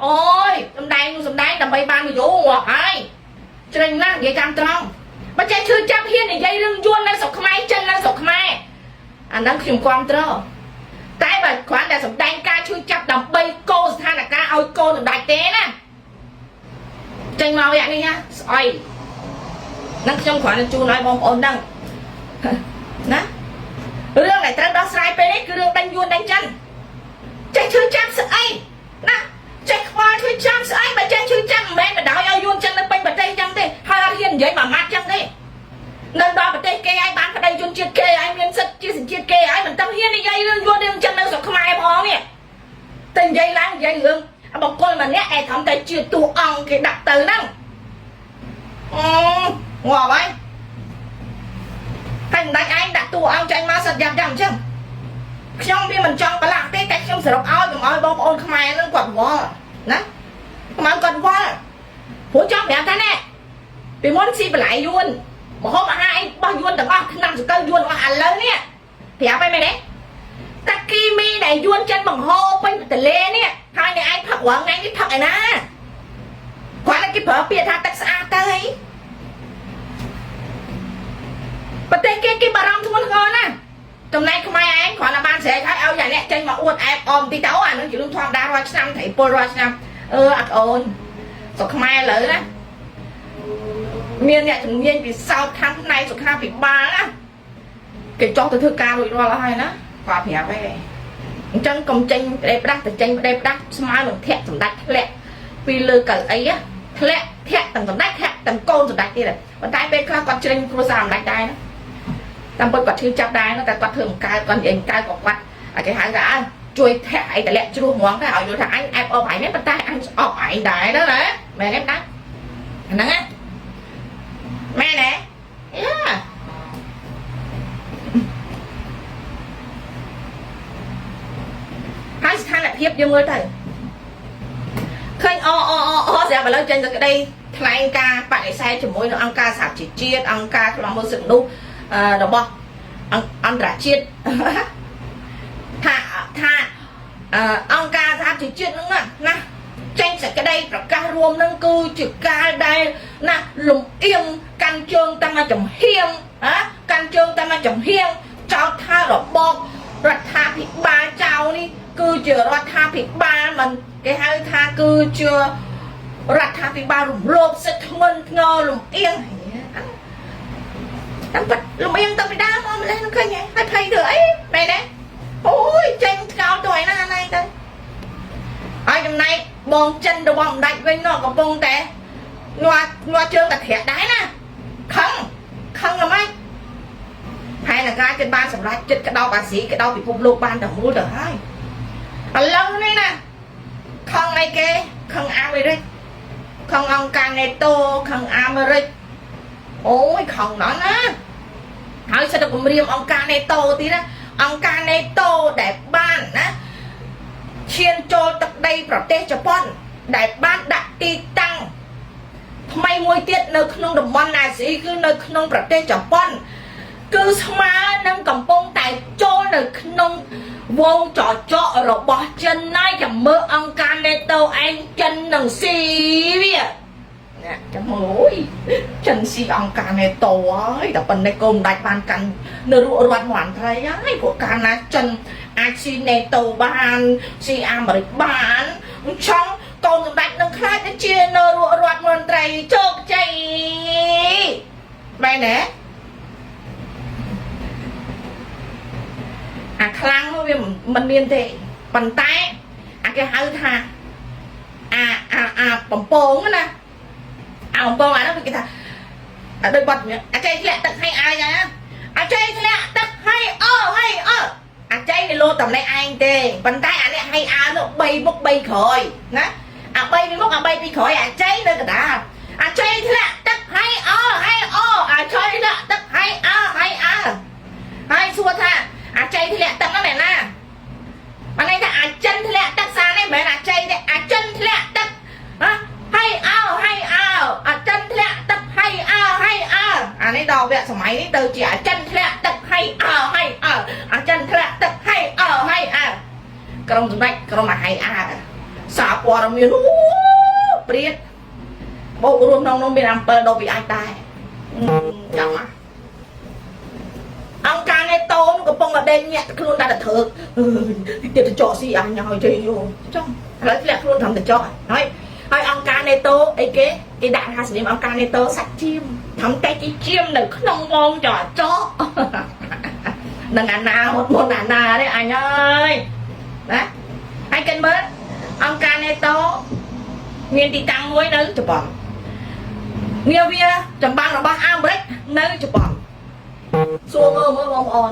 អូយសំដែងសំដែងដើម្បីបាននយោងាប់ហើយច្រេញណាស់និយាយតាមត្រង់បើចេះឈឺចាប់ហ៊ាននិយាយរឿងយួននៅស្រុកខ្មែរចិននៅស្រុកខ្មែរអាហ្នឹងខ្ញុំគាំទ្រតែបើគ្រាន់តែសំដែងការឈឺចាប់ដើម្បីកោស្ថានភាពឲ្យកូនសម្ដេចទេណាចេញមកយ៉ាងនេះណាស្អុយនឹងខ្ញុំគ្រាន់តែជូនឲ្យបងប្អូនដឹងណារឿងដែលត្រូវដោះស្រាយពេលនេះគឺរឿងដេញយួនដេញចិនចេះឈឺចាប់ស្អីណាចេះខ្វល់ឈឺចាប់ស្អីបើចេះឈឺចាប់មិនមែនបដ ாய் ឲ្យយួនចិននៅពេញប្រទេសចឹងទេហើយអត់ហ៊ាននិយាយមួយម៉ាត់ចឹងទេនៅដល់ប្រទេសគេឲ្យបានប្តីជនជាតិគេឲ្យមានសិទ្ធិជាសញ្ជាតិគេឲ្យមិនតាំងហ៊ាននិយាយរឿងយួនរឿងចិននៅស្រុកខ្មែរផងនេះតែនិយាយឡើងនិយាយរឿងបុគ្គលម្នាក់ឯងត្រឹមតែជាតួអង្គគេដាក់ទៅហ្នឹងអូងាប់ហើយតែមិនដាច់ឯងដាក់តួអង្គចាញ់មកសិតយ៉ាប់យ៉ាប់អញ្ចឹងខ្ញុំវាមិនចង់ប្រឡាក់ទេតែខ្ញុំសរុបឲ្យកុំឲ្យបងប្អូនខ្មែរហ្នឹងគាត់វល់ណាកុំឲ្យគាត់វល់ព្រោះចង់ប្រាប់ថាណែពីមុនស៊ីបន្លែយួនមហូបអាហារអីបោះយួនទាំងអស់ឆ្នាំសកលយួនទាំងអស់ឥឡូវនេះប្រាប់ហើយមែនទេតាគីមីដែលយួនចិនបង្ហូរពេញទលេនេះហើយអ្នកឯងផឹករាល់ថ្ងៃនេះផឹកឯណាគាត់តែគេប្រើពាក្យថាទឹកស្អាតទៅអីប្រទេសគេគេបារម្ភធ្ងន់ធ្ងរណាស់ចំណែកខ្មែរឯងគ្រាន់តែបានស្រែកហើយឲ្យយ៉ាងអ្នកចេញមកអួតអែបអមទីទៅអានឹងជារឿងធម្មតារាល់ឆ្នាំត្រីពលរាល់ឆ្នាំអឺអាក់អូនស្រុកខ្មែរឥឡូវណាមានអ្នកជំនាញពិសោធន៍ខាងផ្នែកសុខាភិបាលណាគេចោះទៅធ្វើការរួចរាល់អស់ហើយណាគាត់ប្រាប់ឯងអញ្ចឹងកុំចេញផ្ដេសផ្ដាស់ទៅចេញផ្ដេសផ្ដាស់ស្មើនឹងធាក់សម្ដេចធ្លាក់ពីលើកៅអីធ្លាក់ធាក់ទាំងសម្ដេចធាក់ទាំងកូនសម្ដេចទៀតប៉ុន្តែពេលខ្លះគាត់ជ្រេញគ្រួសារសម្ដេចដែរណាតាមពិតគាត់ឈឺចាប់ដែរតែគាត់ធ្វើមិនកើតគាត់និយាយមិនកើតក៏គាត់គេហៅថាអើជួយធាក់អីតម្លាក់ជ្រោះហ្មងទៅឲ្យយល់ថាអញអែបអបឯងមែនប៉ុន្តែអញស្អប់ឯងដែរណាមែនទេណាហ្នឹងណាមែនទេយ៉ាហើយស្ថានភាពយើងមើលទៅឃើញអអអអស្រាប់ឥឡូវចេញទៅក្តីថ្លែងការបដិសេធជាមួយនឹងអង្គការសហជីវជាតិអង្គការឃ្លាំមើលសិទ្ធិមនុស្សរបស់អន្តរជាតិថាថាអង្គការសហជីវជាតិហ្នឹងណាចេញសេចក្តីប្រកាសរួមហ្នឹងគឺជាការដែលណាលំអៀងកាន់ជើងតាមចំហៀងណាកាន់ជើងតាមចំហៀងចោទថារបបរដ្ឋាភិបាលចៅនេះគឺជារដ្ឋាភិបាលមិនគេហៅថាគឺជារដ្ឋាភិបាលរំលោភសិទ្ធិធ្ងន់ធ្ងរលំអៀងតាមពិតលំអៀងតាំងពីដើមមកម្លេះនឹងឃើញហើយភ័យធ្វើអីមែនទេអូយចេញថ្កោលទៅឯណាណៃទៅហើយចំណែកបងចិនរបស់ម្ដេចវិញនោះកំពុងតែញ័រញ័រជើងតែត្រាក់ដែរណាខឹងខឹងហ្មងផែនការចិត្តបានសម្រាប់ចិត្តក្តោបអាស៊ីក្តោបពិភពលោកបានតែមូលទៅហើយឥឡូវនេះណាខឹងអីគេខឹងអាមេរិកខឹងអង្គការ NATO ខឹងអាមេរិកអូយខឹងណាស់ណាហើយសិតតែគម្រាមអង្គការ NATO ទៀតណាអង្គការ NATO ដែលបានណាឈានចូលទឹកដីប្រទេសជប៉ុនដែលបានដាក់ទីតាំងថ្មីមួយទៀតនៅក្នុងតំបន់អាស៊ីគឺនៅក្នុងប្រទេសជប៉ុនគឺស្មើនឹងកំពុងតែចូលនៅក្នុងវងចចករបស់ចិនណាចាំមើលអង្គការ NATO ឯងចិននឹងស៊ីវាអ្នកចាំមើលអូយចិនស៊ីអង្គការ NATO ហើយតែប៉ុណ្ណេះកូនមិនដាច់បានកាន់នៅរត់មន្ត្រីហើយព្រោះកាលណាចិនអាចស៊ី NATO បានស៊ីអាមេរិកបានអញ្ចឹងកូន នសម្ដេចនឹងខ្លាចទៅជានៅរដ្ឋមន្ត្រីជោគជ័យបែរណាអាខ្លាំងនោះវាមិនមានទេប៉ុន្តែអាគេហៅថាអាអាអាបំពងណាអាបំពងអានោះគេថាអាដូចបាត់អាចេធ្លាក់ទឹកឲ្យអាយណាអាចេធ្លាក់ទឹកឲ្យអើឲ្យអើអាចេវាលោតម្លែងឯងទេប៉ុន្តែអានេះឲ្យអើនោះ3មុខ3ក្រោយណាអា3ពីមុខអា3ពីក្រោយអាចេនៅកណ្ដាលអាចេធ្លាក់ទឹកឲ្យអើឲ្យអអាចេធ្លាក់ទឹកឲ្យអើឲ្យអើហើយសួរថាអាចេធ្លាក់ទឹកហ្នឹងអ្នកណាបានន័យថាអាចិនធ្លាក់ទឹកសារនេះមិនមែនអាចេទេអាចិនធ្លាក់ទឹកហ៎ហើយអោហើយអោអាចិនធ្លាក់ទឹកហើយអោហើយអោអានេះដល់វគ្គសម័យនេះទៅជាអាចិនធ្លាក់ទឹកហើយអោហើយអោអាចិនធ្លាក់ទឹកហើយអោហើយអោក្រុមសម្ដេចក្រុមអាហើយអើសារព័ត៌មានអូព្រាតបូករួមក្នុងនោះមានអំពិលដុសពីអាចដែរចាំណាអង្គការនេតូនកំពុងតែដេញញាក់ខ្លួនដាក់ទៅធ្វើទៀតទៅចកស៊ីអញហើយទេយោចង់ឥឡូវធ្លាក់ខ្លួនត្រឹមទៅចកហើយហើយអង្គការនេតូអីគេគេដាក់ថាសនាមអង្គការនេតូសាច់ជៀមធ្វើតែជីជៀមនៅក្នុងវងចចកនឹងអាណាហត់មុនអាណាទេអញអើយណាហើយកិនមើលអង្គការនេតូមានទីតាំងមួយនៅជប៉ុននាវាចម្បាំងរបស់អាមេរិកនៅជប៉ុនសួរមើលមើលបងប្អូន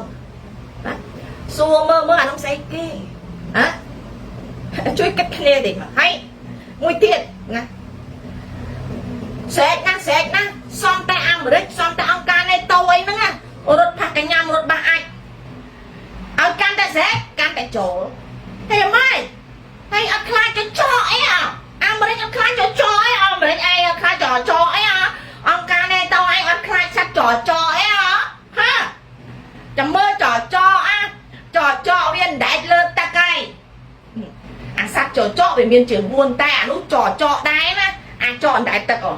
ណាសួរមើលមើលអានោះស្អីគេហ៎ជួយគិតគ្នាតិចមកហើយមួយទៀតណាស្រែកណាស្រែកណាសំតែអាមេរិកសំតែអង្គការនេតូអីហ្នឹងណារត់ផាស់កញ្ញាំរត់បាសអាចឲ្យកាន់តែស្រែកកាន់តែចូលហើយម៉េចហើយអត់ខ្លាចចចកអីអអាមេរិកអត់ខ្លាចចចកអីអាមេរិកឯងអត់ខ្លាចចចកអីអអង្គការនេតូឯងអត់ខ្លាចសត្វចចកអីអហាចាំមើលចចកអាចចកវាមិនដែកលើទឹកហើយអាសត្វចចកវាមានជើង4តែអានោះចចកដែរណាអាចអណ្ដែតទឹកអូ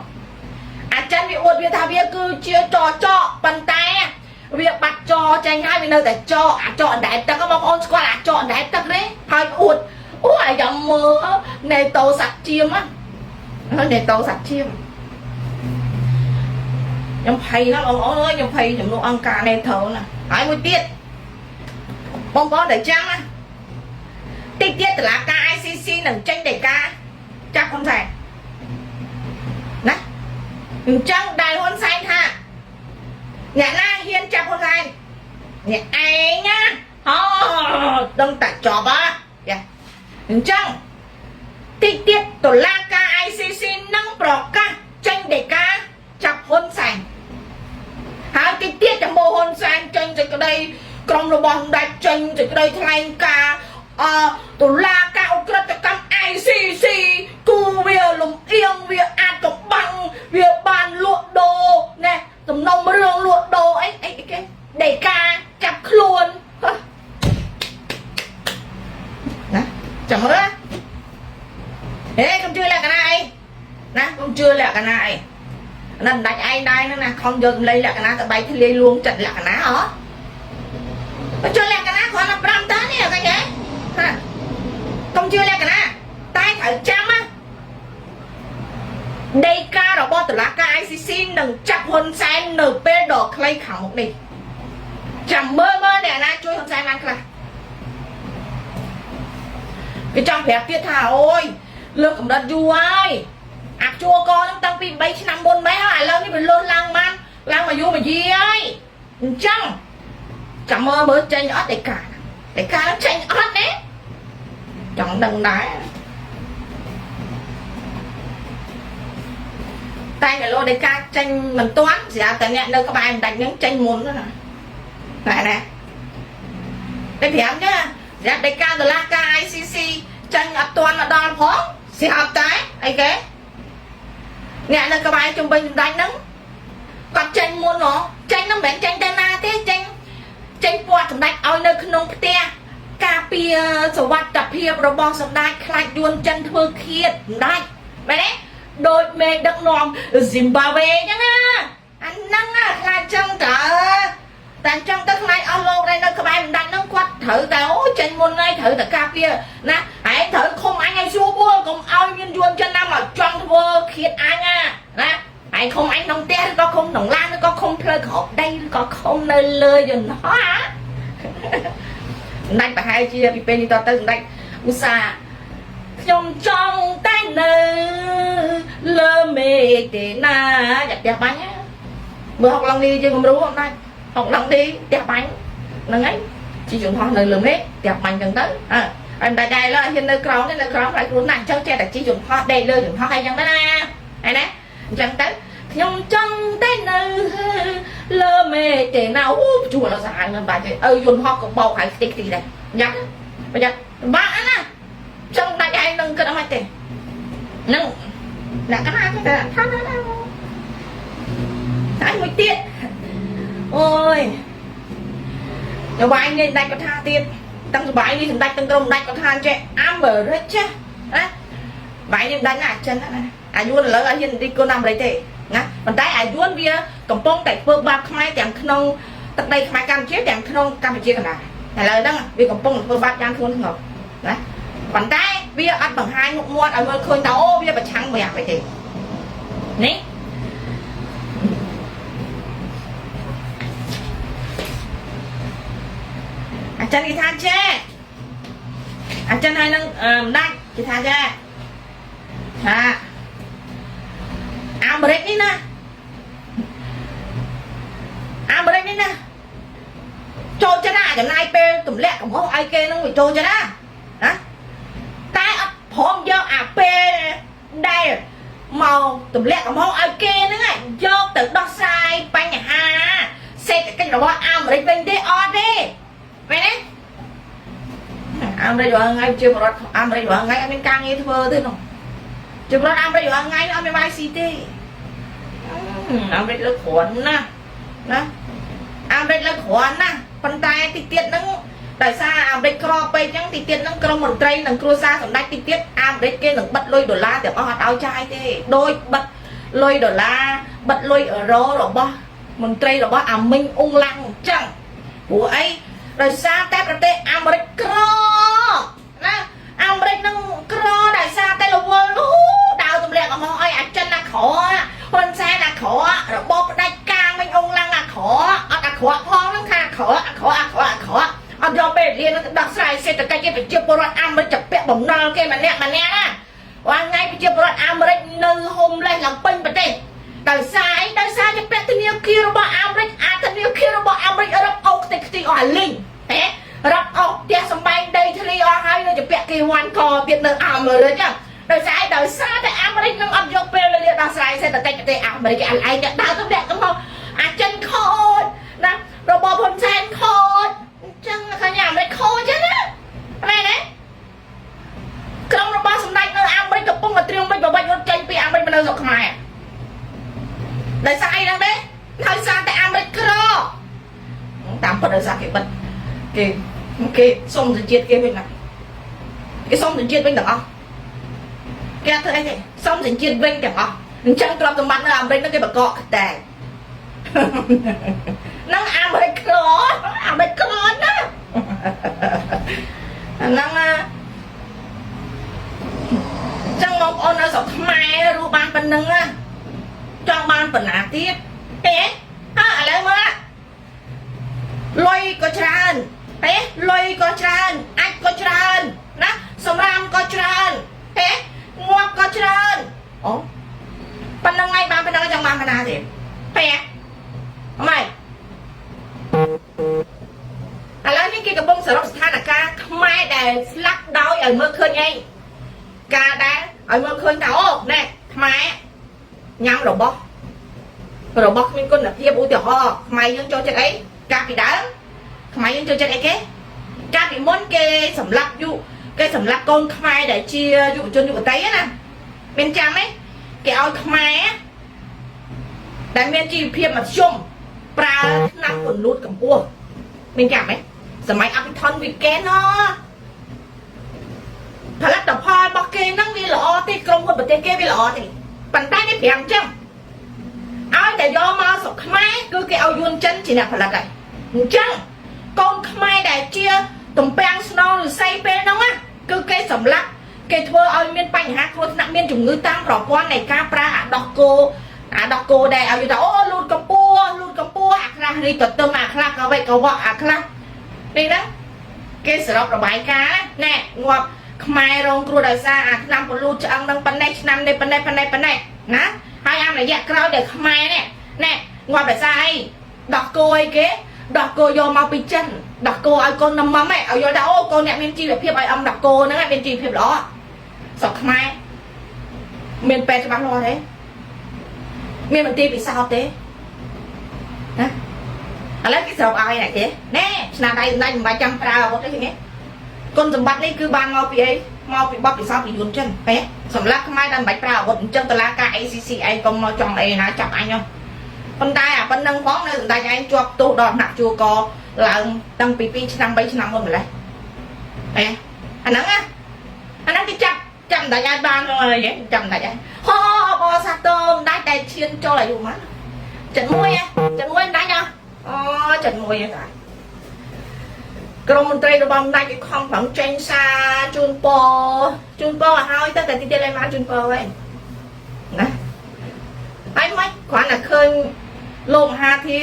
អាចិនវាអួតវាថាវាគឺជាចចកប៉ុន្តែវាបាត់ចចេញហើយវានៅតែចអាចអណ្ដែតទឹកបងប្អូនស្គាល់អាចអណ្ដែតទឹកទេហើយអួតអូអាយ៉ាំមើលណេតូសត្វជាមណាណេតូសត្វជាមខ្ញុំភ័យណាស់បងប្អូនអើយខ្ញុំភ័យជំនួសអង្គការណេតូណាហើយមួយទៀតបងប្អូនដែលចាំណាតិចទៀតតឡាការ ICC នឹងចេញដីកាចាប់ហ៊ុនសែនណាអញ្ចឹងដែលហ៊ុនសែនថាអ្នកណាហ៊ានចាប់ហ៊ុនសែនអ្នកឯងណាហោដឹងតែចប់ហ៎យ៉ាអញ្ចឹងតិចទៀតតុលាការ ICC នឹងប្រកាសចេញដីកាចាប់ហ៊ុនសែនហើយតិចទៀតចំពោះហ៊ុនសែនចេញសេចក្តីក្រុមរបស់សម្ដេចចេញសេចក្តីថ្លែងការណ៍អតុលាការឧក្រិដ្ឋកម្ម ICC គូវាលំអៀងវាអាចកំបាំងវាបានលក់ដូរណែសំណុំរឿងលក់ដូរអីអីគេដីកាចាប់ខ្លួនហ៎ណាចាំមើលហេកុំជឿលក្ខណៈអីណាកុំជឿលក្ខណៈអីអានឹងដាច់ឯងដែរហ្នឹងណាខំយកសម្លេងលក្ខណៈទៅបែកធ្លាយលួងចិត្តលក្ខណៈហ៎បើជឿលក្ខណៈគ្រាន់តែ5តានេះឃើញទេហាកុំជឿលក្ខណៈតែត្រូវចាំណាដីការបស់តុលាការ ICC នឹងចាប់ហ៊ុនសែននៅពេលដ៏ខ្លីខាងមុខនេះចាំមើលមើលអ្នកណាជួយហ៊ុនសែនបានខ្លះគេចង់ប្រាប់ទៀតថាអូយលើកកម្រិតយូរហើយអាជួកហ្នឹងតាំងពី3ឆ្នាំមុនម៉េះហើយឥឡូវនេះវាលើសឡើងបានឡើងមកយូរមកយីហើយអញ្ចឹងចាំមើលមើលចេញអត់ដីកាដីកាហ្នឹងចេញអត់ទេចង់ដឹងដែរតែកាលោដីកាចេញមិនទាន់ស្រាប់តែអ្នកនៅក្បែរម្ដេចហ្នឹងចេញមុនណាណែណាតែប្រាប់ចឹងស្រាប់ដីកាតុលាការ ICC ចេញអត់ទាន់មកដល់ផងស្រាប់តែអីគេអ្នកនៅក្បែរជំវិញសម្ដេចហ្នឹងគាត់ចេញមុនហ៎ចេញហ្នឹងមិនមែនចេញទៅណាទេចេញចេញពាត់សម្ដេចឲ្យនៅក្នុងផ្ទះការពារសុវត្ថិភាពរបស់សម្ដេចខ្លាចយួនចិនធ្វើឃាតសម្ដេចមែនទេដូចមេដឹកនាំស៊ីមបាវេអញ្ចឹងណាអាហ្នឹងណាខ្លាចចឹងតើតែអញ្ចឹងទៅខ្លាចអស់លោកដែរនៅក្បែរម្ដេចហ្នឹងគាត់ត្រូវតែអូចេញមុនហើយត្រូវតែការពារណាហើយត្រូវឃុំអញឲ្យ ស្រួលបួលកុំឲ្យមានយួនចិនណាមកចង់ធ្វើឃាតអញណាណាឯងឃុំអញក្នុងផ្ទះឬក៏ឃុំក្នុងឡានឬក៏ឃុំផ្លូវក្រោមដីឬក៏ឃុំនៅលើយន្តហោះសម្ដេចប្រហែលជាពីពេលនេះតទៅសម្ដេចឧស្សាហ៍ខ្ញុំចង់តែនៅលើមេឃទេណាយ៉ាផ្ទះបាញ់ណាមើលហុកឡង់នេះយើងគំរូសម្ដេចហុកឡង់នេះផ្ទះបាញ់ហ្នឹងហើយជីយន្តហោះនៅលើមេឃផ្ទះបាញ់ចឹងទៅអើហើយមិនដាច់ដែរឡើយហ៊ាននៅក្រោមនេះនៅក្រោមខ្លាចខ្លួនណាស់អញ្ចឹងចេះតែជីយន្តហោះដេកលើយន្តហោះអីចឹងទៅណាហើយណាអញ្ចឹងទៅខ្ញុំចង់តែនៅលើមេឃទេណាអូជួលសាហាវមិនបាច់ទេឪយន្តហោះក៏បោកហើយខ្ទេចខ្ទីដែរញ៉ាំប្រយ័ត្នបាក់ណាចង់ដាច់ឯងនឹងគិតអត់ទេនឹងអ្នកកណាគេថាថាណាតែមួយទៀតអូយនបាយនេះដាច់កថាទៀតតាំងសបាយនេះសម្ដេចទាំងក្រុមដាច់កថាចេះអាមេរិកចេះណាបាយនេះដាច់ណាចិនណាអាយួនឥឡូវអត់ហ៊ានទីគុណអាមេរិកទេណាប៉ុន្តែអាយួនវាកំពុងតែធ្វើបាបខ្មែរទាំងក្នុងទឹកដីខ្មែរកម្ពុជាទាំងក្នុងកម្ពុជាកណ្ដាលឥឡូវហ្នឹងវាកំពុងធ្វើបាបយ៉ាងធ្ងន់ធ្ងរណាប៉ុន្តែវាអត់បង្ហាញមុខមាត់ឲ្យមើលឃើញថាអូវាប្រឆាំងមួយអាមេរិកទេនេះអាចារ្យគេថាចេះអាចារ្យហើយនឹងម្ដាច់គេថាចេះថាអាមេរិកនេះណាអាមេរិកនេះណាចូលចិត្តណាចំណាយពេលទម្លាក់កំហុសឲ្យគេនឹងវាចូលចិត្តណាណាតែអត់ព្រមយកអាពេលដែលមកទម្លាក់កំហុសឲ្យគេហ្នឹងយកទៅដោះស្រាយបញ្ហាសេដ្ឋកិច្ចរបស់អាមេរិកវិញទេអត់ទេមែនទេអាមេរិករាល់ថ្ងៃជាបរដ្ឋអាមេរិករាល់ថ្ងៃអត់មានការងារធ្វើទេនោះជាបរដ្ឋអាមេរិករាល់ថ្ងៃអត់មានបាយស៊ីទេអាមេរិកលើគ្រាន់ណាស់ណាអាមេរិកលើគ្រាន់ណាស់ប៉ុន្តែទីទៀតហ្នឹងដោយសារអាមេរិកក្រពេកអញ្ចឹងទីទៀតហ្នឹងក្រុមមន្ត្រីនិងគ្រួសារសម្ដេចទីទៀតអាមេរិកគេនឹងបិទលុយដុល្លារទាំងអស់អត់ឲ្យចាយទេដោយបិទលុយដុល្លារបិទលុយអឺរ៉ូរបស់មន្ត្រីរបស់អាមីងអ៊ុងឡាំងអញ្ចឹងព្រោះអីដោយសារតែប្រទេសអាមេរិកក្រណាអាមេរិកនឹងក្រដោយសារតែរវល់នោះដើរទម្លាក់កំហុសឲ្យអាចិនអាក្រហ៊ុនសែនអាក្ររបបផ្ដាច់ការមិញអ៊ុងឡាំងអាក្រអត់អាក្រផងហ្នឹងថាអាក្រអាក្រអាក្រអាក្រអត់យកពេលរៀននឹងដោះស្រាយសេដ្ឋកិច្ចគេប្រជាពលរដ្ឋអាមេរិកจะពាក់បំណុលគេម្នាក់ម្នាក់ណារាល់ថ្ងៃប្រជាពលរដ្ឋអាមេរិកនៅhomeless ឡើងពេញប្រទេសដោយសារអីដោយសារជាពាក់ធនាគាររបស់អាមេរិកអាធនាគាររបស់អាមេរិករឹបអូសខ្ទេចខ្ទីអស់អាលីងហេរឹបអូសផ្ទះសម្បែងដីធ្លីអស់ហើយនៅជាពាក់គេវ៉ាន់កទៀតនៅអាមេរិកដោយសារអីដោយសារតែអាមេរិកនឹងអត់យកពេលវេលាដោះស្រាយសេដ្ឋកិច្ចប្រទេសអាមេរិកឯងតែដើរទៅលាក់កំហុសអាចិនខូចណារបបហ៊ុនសែនខូចអញ្ចឹងឃើញអាមេរិកខូចចឹងណាមែនទេក្រុមរបស់សម្ដេចនៅអាមេរិកកំពុងតែត្រៀមវិច្ចបវិចរត់ចេញពីអាមេរិកមកនៅស្រុកខ្មែរដោយសារអីហ្នឹងទេដោយសារតែអាមេរិកក្រតាមពិតដោយសារគេបិទគេគេសុំសញ្ជាតិគេវិញណាគេសុំសញ្ជាតិវិញទាំងអស់គេអត់ធ្វើអីទេសុំសញ្ជាតិវិញទាំងអស់អញ្ចឹងទ្រព្យសម្បត្តិនៅអាមេរិកហ្នឹងគេបកកតែហ្នឹងអាមេរិកក្រអាមេរិកក្រណាហ្នឹងណាចឹងបងប្អូននៅស្រុកខ្មែររស់បានប៉ុណ្្នឹងណាចង់បានប៉ុណ្ណាទៀតទេអើឥឡូវមើលលុយក៏ច្រើនទេលុយក៏ច្រើនអាចក៏ច្រើនណាសម្រាមក៏ច្រើនទេងាប់ក៏ច្រើនអូប៉ុណ្្នឹងឯងបានប៉ុណ្្នឹងចង់បានប៉ុណ្ណាទៀតទេអម៉េចឥឡូវនេះគេកំពុងសរុបស្ថានភាពខ្មែរដែលស្លាប់ដោយឲ្យមើលឃើញអីការដែលឲ្យមើលឃើញថាអូណែខ្មែរញ៉ាំរបស់របស់គ្មានគុណភាពឧទាហរណ៍ខ្មែរយើងចូលចិត្តអីកាលពីដើមខ្មែរយើងចូលចិត្តអីគេកាលពីមុនគេសម្លាប់យុគេសម្លាប់កូនខ្មែរដែលជាយុវជនយុវតីណាមានចាំទេគេឲ្យខ្មែរដែលមានជីវភាពមធ្យមប្រើថ្នាំពន្លូតកម្ពស់មានចាំទេសម័យអភិធនវិកេនណផលិតផលរបស់គេហ្នឹងវាល្អទេក្រុមហ៊ុនប្រទេសគេវាល្អទេប៉ុន្តែនេះប្រាំចឹងឲ្យតែយកមកស្រុកខ្មែរគឺគេឲ្យយួនចិនជាអ្នកផលិតហើយអញ្ចឹងកូនខ្មែរដែលជាទំពាំងស្នងឫស្សីពេលហ្នឹងណាគឺគេសម្លាប់ គេធ្វើឲ្យមានបញ្ហាគ្រោះថ្នាក់មានជំងឺតាមប្រព័ន្ធនៃការប្រើអាដោះគោអាដោះគោដែលឲ្យយល់ថាអូលូតកម្ពស់លូតកម្ពស់អាខ្លះរីកទឹមអាខ្លះក៏វេកវក់អាខ្លះនេះណាគេសរុបរបាយការណ៍ណែងាប់ខ្មែររងគ្រោះដោយសារអាឆ្នាំពលូតឆ្អឹងនឹងប៉ុណ្ណេះឆ្នាំនេះប៉ុណ្ណេះប៉ុណ្ណេះប៉ុណ្ណេះណាហើយអារយៈក្រោយដែលខ្មែរនេះណែងាប់ដោយសារអីដោះគោអីគេដោះគោយកមកពីចិនដោះគោឲ្យកូននំមឲ្យយល់ថាអូកូនអ្នកមានជីវភាពឲ្យអំដោះគោហ្នឹងមានជីវភាពល្អស្រុកខ្មែរមានពេទ្យច្បាស់លាស់ទេមានមន្ទីរពិសោធន៍ទេណាឥឡូវគេស្រុកឲ្យណាគេណែឆ្នាំដៃដៃមិនបាច់ចាំប្រើអាវុធទេគេគុណសម្បត្តិនេះគឺបានមកពីអីមកពីបទពិសោធន៍ពីយួនចិនពេសម្រាប់ខ្មែរដែលមិនបាច់ប្រើអាវុធអញ្ចឹងតឡាការ ACC ឯងកុំមកចង់អីណាចាប់អញហ៎ប៉ុន្តែអាប៉ុណ្ណឹងផងនៅសម្ដេចឯងជាប់ទោសដល់ថ្នាក់ជួកឡើងតាំងពី2ឆ្នាំ3ឆ្នាំមុនម្លេះអេអាហ្នឹងណាអាហ្នឹងគេចាប់ចាប់សម្ដេចអាចបានហើយចាប់សម្ដេចឯងហោអបសាទរសម្ដេចតែឈានចូលអាយុប៉ុន្មាន71 71សម្ដេចហ៎អូ71ហ្នឹងតាក្រមមន្ត្រីរបស់សម្ដេចគេខំប្រឹងចេញសារជូនពរជូនពរឲ្យហើយទៅតែទីទៀតឲ្យបានជូនពរហើយណាហើយមិនគ្រាន់តែឃើញលោកមហាធា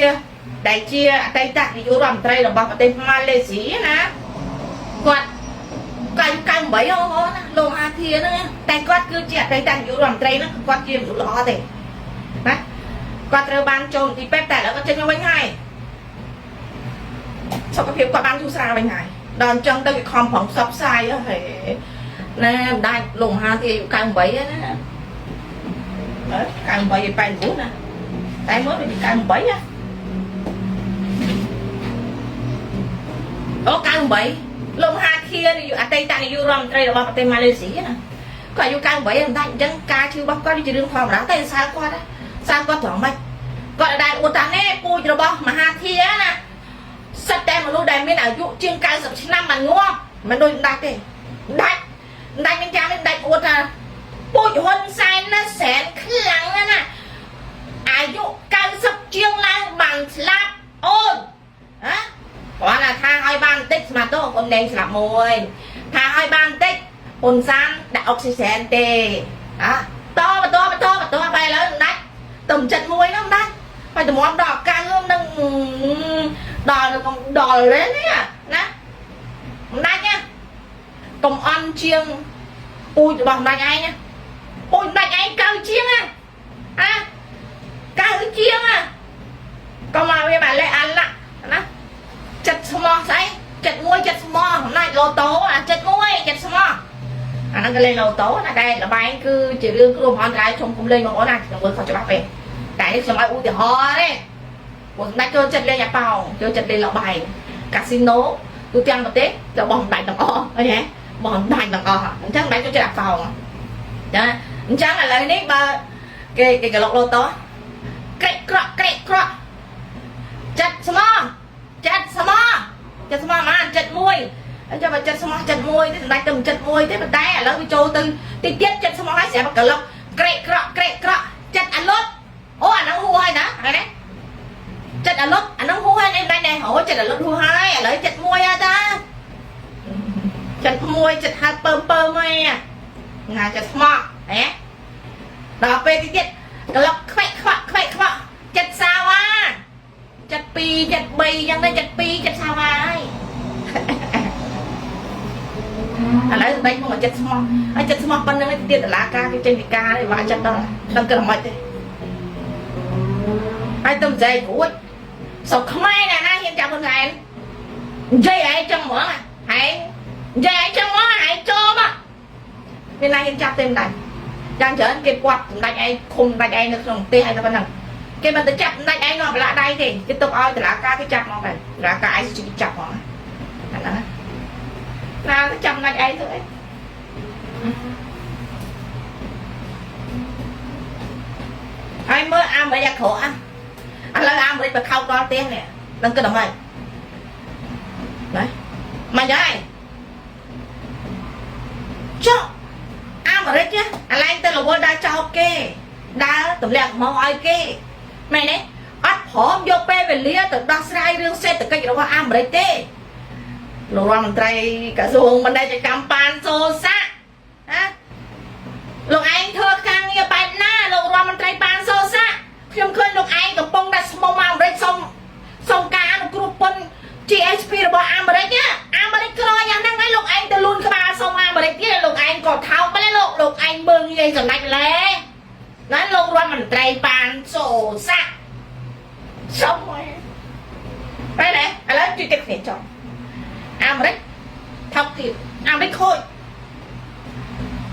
ដែលជាអតីតនាយករដ្ឋមន្ត្រីរបស់ប្រទេសម៉ាឡេស៊ីណាគាត់98អូណាលោកមហាធាហ្នឹងតែគាត់គឺជាអតីតនាយករដ្ឋមន្ត្រីហ្នឹងគាត់ជាមនុស្សល្អទេណាគាត់ត្រូវបានចូលមន្ទីរពេទ្យតែឥឡូវគាត់ចេញមកវិញហើយសុខភាពគាត់បានធូរស្រាលវិញហើយដល់អញ្ចឹងទៅគេខំប្រឹងផ្សព្វផ្សាយហេណែម្ដាច់លោកមហាធាអាយុ98ហ្នឹងណា98ឯ89ណាតែមើលដូច98ណាអូ98លោកមហាធានាយកអតីតនាយករដ្ឋមន្ត្រីរបស់ប្រទេសម៉ាឡេស៊ីណាគាត់អាយុ98មិនដាច់អញ្ចឹងការឈឺរបស់គាត់វាជារឿងធម្មតាតែសើគាត់សើគាត់ត្រង់ម៉េចគាត់ដែលអួតថានេះពូជរបស់មហាធាណាសិតតែមនុស្សដែលមានអាយុជាង90ឆ្នាំមិនងាប់មិនដូចដាច់ទេដាច់ដាច់មានចាំនេះដាច់អួតថាពូជហ៊ុនសែនណាសែនខ្លាំងណាស់ណាអាយុ90ជាងឡើងបានស្លាប់អូនហ៎គាត់ថាឲ្យបានបន្តិចស្មាតោហ៊ុនដេងស្លាប់មួយថាឲ្យបានបន្តិចហ៊ុនសានដាក់អុកស៊ីសែនទេហ៎តបន្តបន្តបន្តបែរឥឡូវដាច់ទំចិត្តមួយហ្នឹងដាច់ហើយតម្រាំដល់កាំងនឹងដល់កុំដល់ទេនេះណាមិនដាច់ណាកុំអន់ជាងពូជរបស់ម្ដាច់ឯងណាពូជម្ដាច់ឯងកើជាងណាអាកើជាងណាកុំមកវាមកលេះអាឡាក់ណាចិត្តស្មោះស្អីចិត្តមួយចិត្តស្មោះអំណាចឡូតូអាចិត្តមួយចិត្តស្មោះអាហ្នឹងក៏លេងឡូតូណាតែលបែងគឺជារឿងគ្រោះមហន្តរាយជុំគុំលេងបងប្អូនណាខ្ញុំមើលខុសច្បាស់ពេកតែនេះខ្ញុំឲ្យឧទាហរណ៍ទេព្រោះសម្ដេចចូលចិត្តលេងអាប៉ោងចូលចិត្តលេងលបែងកាស៊ីណូទូទាំងប្រទេសរបស់សម្ដេចទាំងអស់ឃើញទេរបស់សម្ដេចទាំងអស់អញ្ចឹងសម្ដេចចូលចិត្តអាប៉ោងចាអញ្ចឹងឥឡូវនេះបើគេគេក្លុកឡូតូក្រិចក្រក់ក្រិចក្រក់ចិត្តស្មោះចិត្តស្មោះចិត្តស្មោះហ្មងចិត្តមួយអញ្ចឹងបើចិត្តស្មោះចិត្តមួយទេសម្ដេចទៅចិត្តមួយទេប៉ុន្តែឥឡូវវាចូលទៅតិចទៀតចិត្តស្មោះហើយស្រាប់ក្លុកក្រិចក្រក់ក្រិចក្រក់ចិត្តអាលុតអូអាហ្នឹងហួហើយណាហ្នឹងណាចិត្តអាលុតអាហ្នឹងហួហើយនេះដែរអូចិត្តអាលុតហួហើយឥឡូវចិត្តមួយហើយតាចិត្តមួយចិត្តហើពើមពើមហើយណាចិត្តស្មោះហ៎ដល់ពេលតិចទៀតក្លុកខ្វាក់ខ្វាក់ខ្វាក់ខ្វាក់ចិត្តសាវ៉ាចិត្ត2ចិត្ត3អញ្ចឹងទៅចិត្ត2ចិត្តសាវ៉ាហើយឥឡូវសម្ដេចមកចិត្តស្មោះហើយចិត្តស្មោះប៉ុណ្្នឹងទៀតតឡាការគេចេញពីការនេះបាក់ចិត្តដល់ដឹងគិតមិនទេហើយទៅចែករួចស្រុកខ្មែរណាណាហ៊ានចាប់ហ៊ុនសែននិយាយឯងចឹងហ្មងហែងនិយាយឯងចឹងហ្មងហែងចូលមកមានណាហ៊ានចាប់ទេមិនដាច់យ៉ាងច្រើនគេពាត់សម្ដេចឯងឃុំសម្ដេចឯងនៅក្នុងប្រទេសហើយតែប៉ុណ្្នឹងគេមិនទៅចាប់សម្ដេចឯងនៅប្រឡាក់ដៃទេគេទុកឲ្យតឡាការគេចាប់មកទៅតឡាការឯងគេចាប់ហ្មងអាហ្នឹងណាទៅចាប់សម្ដេចឯងទៅអីហើយមើលអាមេរិកអាក្រក់ឥឡូវអាមេរិកបខោកដល់ផ្ទះនេះដឹងគិតអ្វីណាមិនហើយចុះអាមេរិកអាឡែងទៅរវល់ដើរចោលគេដើរទម្លាក់មកឲ្យគេមែនទេអត់ព្រមយកពេលវេលាទៅដោះស្រាយរឿងសេដ្ឋកិច្ចរបស់អាមេរិកទេលោករដ្ឋមន្ត្រីក្រសួងបណ្ឌិតកម្មប៉ានសូសាណា លោកឯងធ្វើការងារបែបណាលោករដ្ឋមន្ត្រីប៉ានសូសាខ្ញុំឃើញលោកឯងកំពុងតែស្មុំអាមេរិកសុំសុំការអនុគ្រោះពន្ធ GSP របស់អាមេរិកណាអាមេរិកក្រយ៉ាងហ្នឹងឯងលោកឯងទៅលូនក្បាលសុំអាមេរិកទៀតលោកឯងក៏ថោកម្លេះលោកលោកឯងមើងងាយសម្ដេចម្លេះណាលោករដ្ឋមន្ត្រីប៉ានសូសាសុំហើយបែរណាឥឡូវជួយទឹកគ្នាចុះអាមេរិកថោកទៀតអាមេរិកខូច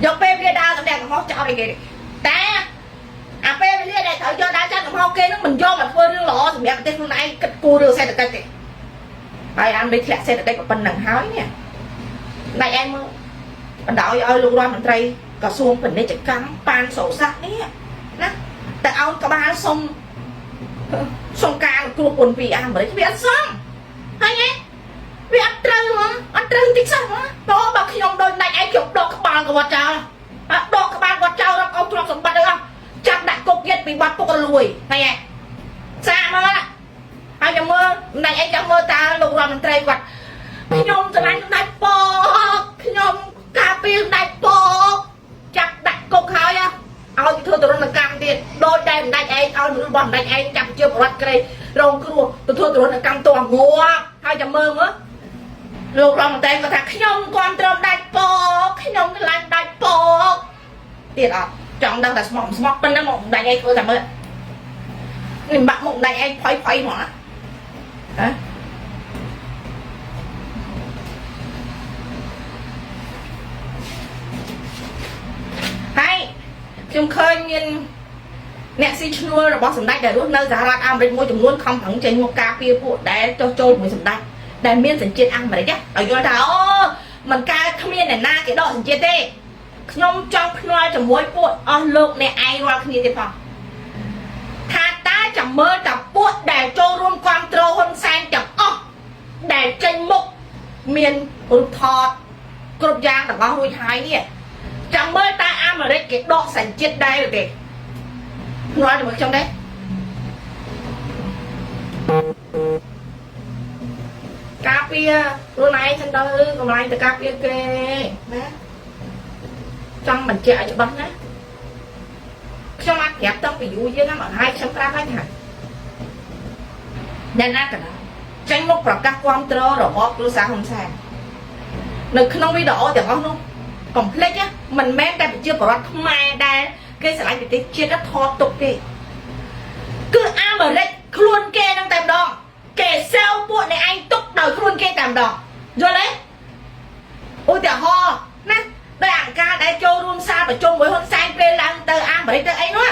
យកពេលវេលាដើរសម្ដែងកំហុសចោលអីគេតែអាពេលវេលាដែលត្រូវយកដើរចាត់កំហុសគេនឹងមិនយកមកធ្វើរឿងល្អសម្រាប់ប្រទេសខ្លួនឯងគិតគូររឿងសេដ្ឋកិច្ចទេហើយអាមេរិកធ្លាក់សេដ្ឋកិច្ចប៉ុណ្ណឹងហើយនេះណៃឯងមើលបណ្ដោយឲ្យលោករដ្ឋមន្ត្រីក្រសួងពាណិជ្ជកម្មប៉ានសូសានេះណាតែអោនក្បាលសុំសុំការគ្រោះពន្ធពីអាមេរិកវាអត់សមហើយឯងវាអត់ត្រូវហ្មងអត់ត្រូវតិចសោះហ្មងតោះបើខ្ញុំដូចដាច់ឯងខ្ញុំដកក្បាលគាត់ចោលអត់ដកក្បាលគាត់ចោលរកអស់ទ្រព្យសម្បត្តិអីអស់ចាប់ដាក់គុកទៀតពីបាត់ពុករលួយហើយឯងសាកមើលហើយខ្ញុំមើលម្ដាច់ឯងចាំមើលតើលោករដ្ឋមន្ត្រីគាត់ខ្ញុំស្រឡាញ់ម្ដាច់ពកខ្ញុំការពារម្ដាច់ពកចាប់ដាក់គុកហើយឲ្យធ្វើទរណកម្មទៀតដោយតែម្ដាច់ឯងឲ្យមនុស្សរបស់ម្ដាច់ឯងចាប់ជាប្រវត្តិក្រេរងគ្រោះទៅធ្វើទរណកម្មតងាប់ហើយចាំមើលមើលលោករដ្ឋមន្ត្រីគាត់ថាខ្ញុំគ្រប់គ្រងដាច់ពកខ្ញុំស្រឡាញ់ដាច់ពកទៀតអត់ចង់ដឹងតែស្មោះស្មោះប៉ុណ្ណឹងមកដាច់ឯងធ្វើតែមើលនេះបាក់មុខដាច់ឯងផុយផុយហ្មងហ៎ហើយខ្ញុំឃើញមានអ្នកស៊ីឈ្នួលរបស់សម្ដេចដែលរស់នៅសហរដ្ឋអាមេរិកមួយចំនួនខំប្រឹងចេញមកការពារពួកដែលចុះចូលជាមួយសម្ដេចដែលមានសញ្ជាតិអាមេរិកឲ្យយល់ថាអូមិនកើតគ្មានអ្នកណាគេដកសញ្ជាតិទេខ្ញុំចង់ភ្នាល់ជាមួយពួកអស់លោកអ្នកឯងរាល់គ្នាទៀតផងថាតើចាំមើលតាពួកដែលចូលរួមគ្រប់គ្រងហ៊ុនសែនទាំងអស់ដែលចេញមុខមានរូបថតគ្រប់យ៉ាងទាំងអស់រួចហើយនេះចាំមើលតើអាមេរិកគេដកសញ្ជាតិដែរឬទេភ្នាល់ជាមួយខ្ញុំដែរការពារខ្លួនឯងសិនទៅកម្លាំងទៅការពារគេណាចង់បញ្ជាក់ឲ្យច្បាស់ណាខ្ញុំអាចប្រាប់តាំងពីយូរយារណាស់មកហើយខ្ញុំប្រាប់ហើយថាអ្នកណាក៏ដោយចេញមកប្រកាសគ្រប់គ្រងរបបគ្រួសារហ៊ុនសែននៅក្នុងវីដេអូទាំងអស់នោះកុំភ្លេចមិនមែនតែប្រជាពលរដ្ឋខ្មែរដែលគេស្រឡាញ់ប្រទេសជាតិថតទុកទេគឺអាមេរិកខ្លួនគេនឹងតែម្ដងគេសេវពួកអ្នកឯងទុកដោយខ្លួនគេតែម្ដងយល់ទេឧទាហរណ៍ណាដោយអង្គការដែលចូលរួមសារប្រជុំមួយហ៊ុនសែនពេលឡើងទៅអាមេរិកទៅអីនោះ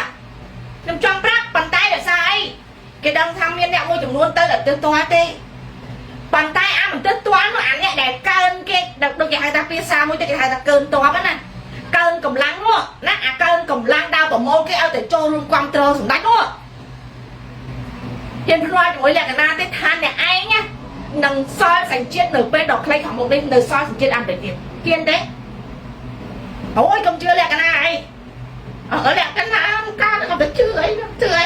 ខ្ញុំចង់ប្រាប់ប៉ុន្តែដោយសារអីគេដឹងថាមានអ្នកមួយចំនួនទៅដល់ទិសទាល់ទេប៉ុន្តែអាមិនទិសទាល់នោះអាអ្នកដែលកើនគេដូចគេហៅថាភាសាមួយទៅគេហៅថាកើនតបណាកើនកម្លាំងនោះណាអាកើនកម្លាំងដើរប្រមូលគេឲ្យទៅចូលរួមគ្រប់គ្រងសម្ដេចនោះហ៊ានភ្លាត់ជាមួយលក្ខណៈទេថាអ្នកឯងណានឹងសល់សញ្ជាតិនៅពេលដ៏ខ្លីខាងមុខនេះនៅសល់សញ្ជាតិអាមេរិកទៀតហ៊ានទេអូយកុំជឿលក្ខណៈអីអើលក្ខណៈការក៏ទៅជឿអីជឿអី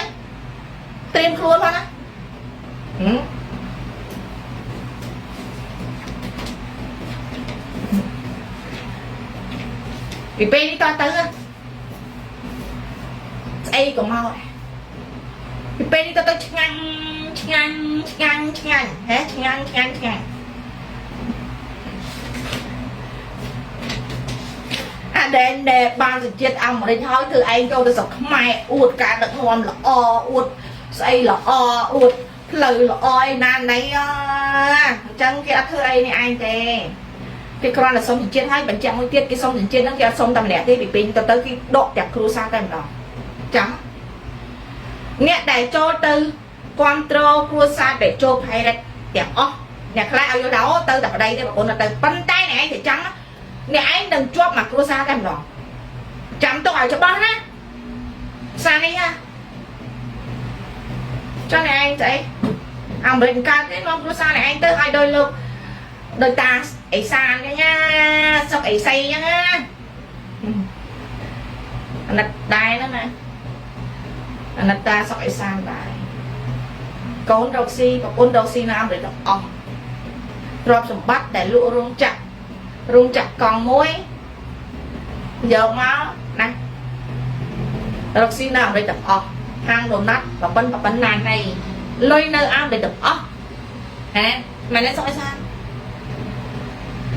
ត្រៀមខ្លួនផងណាពីពេលនេះតទៅស្អីក៏មកពីពេលនេះតទៅឆ្ងាញ់ឆ្ងាញ់ឆ្ងាញ់ឆ្ងាញ់ហ៎ឆ្ងាញ់ឆ្ងាញ់ឆ្ងាញ់អាដែនដែលបានសញ្ជាតិអាមេរិកហើយធ្វើឯងចូលទៅស្រុកខ្មែរអួតការដឹកនាំល្អអួតស្អីល្អអួតផ្លូវល្អឯណាណីអញ្ចឹងគេអត់ធ្វើអីនេះឯងទេគេគ្រាន់តែសុំសញ្ជាតិហើយបញ្ជាក់មួយទៀតគេសុំសញ្ជាតិហ្នឹងគេអត់សុំតែម្នាក់ទេពីពេញទៅទៅគេដកទាំងគ្រួសារតែម្ដងចាំអ្នកដែលចូលទៅគ្រប់គ្រងគ្រួសារដែលចូលផៃរ៉េតទាំងអស់អ្នកខ្លះឲ្យយល់ថាអូទៅតែប្តីទេប្រពន្ធទៅប៉ុន្តែអ្នកឯងទៅចាំអ្នកឯងនឹងជាប់មកគ្រួសារតែម្ដងចាំទុកឲ្យច្បាស់ណាសារនេះណាចង់អ្នកឯងស្អីអាមេរិកកើតទេនាំគ្រួសារអ្នកឯងទៅឲ្យដោយលោកដោយតាអេសានអញ្ចឹងណាសុកអេសីអញ្ចឹងណាអាណិតដែរហ្នឹងណាអាណិតតាសុកអេសានដែរកូនរកស៊ីប្រពន្ធរកស៊ីនៅអាមេរិកទាំងអស់ទ្រព្យសម្បត្តិដែលលក់រោងចក្ររោងចក្រកង់មួយយកមកណា រកស៊ីនៅអាមេរិកទាំងអស់ហាងដូណាត់ប្រប៉ិនប្រប៉ិនណាណៃលុយនៅអាមេរិកទាំងអស់ហ៎មែនទេសុកអេសាន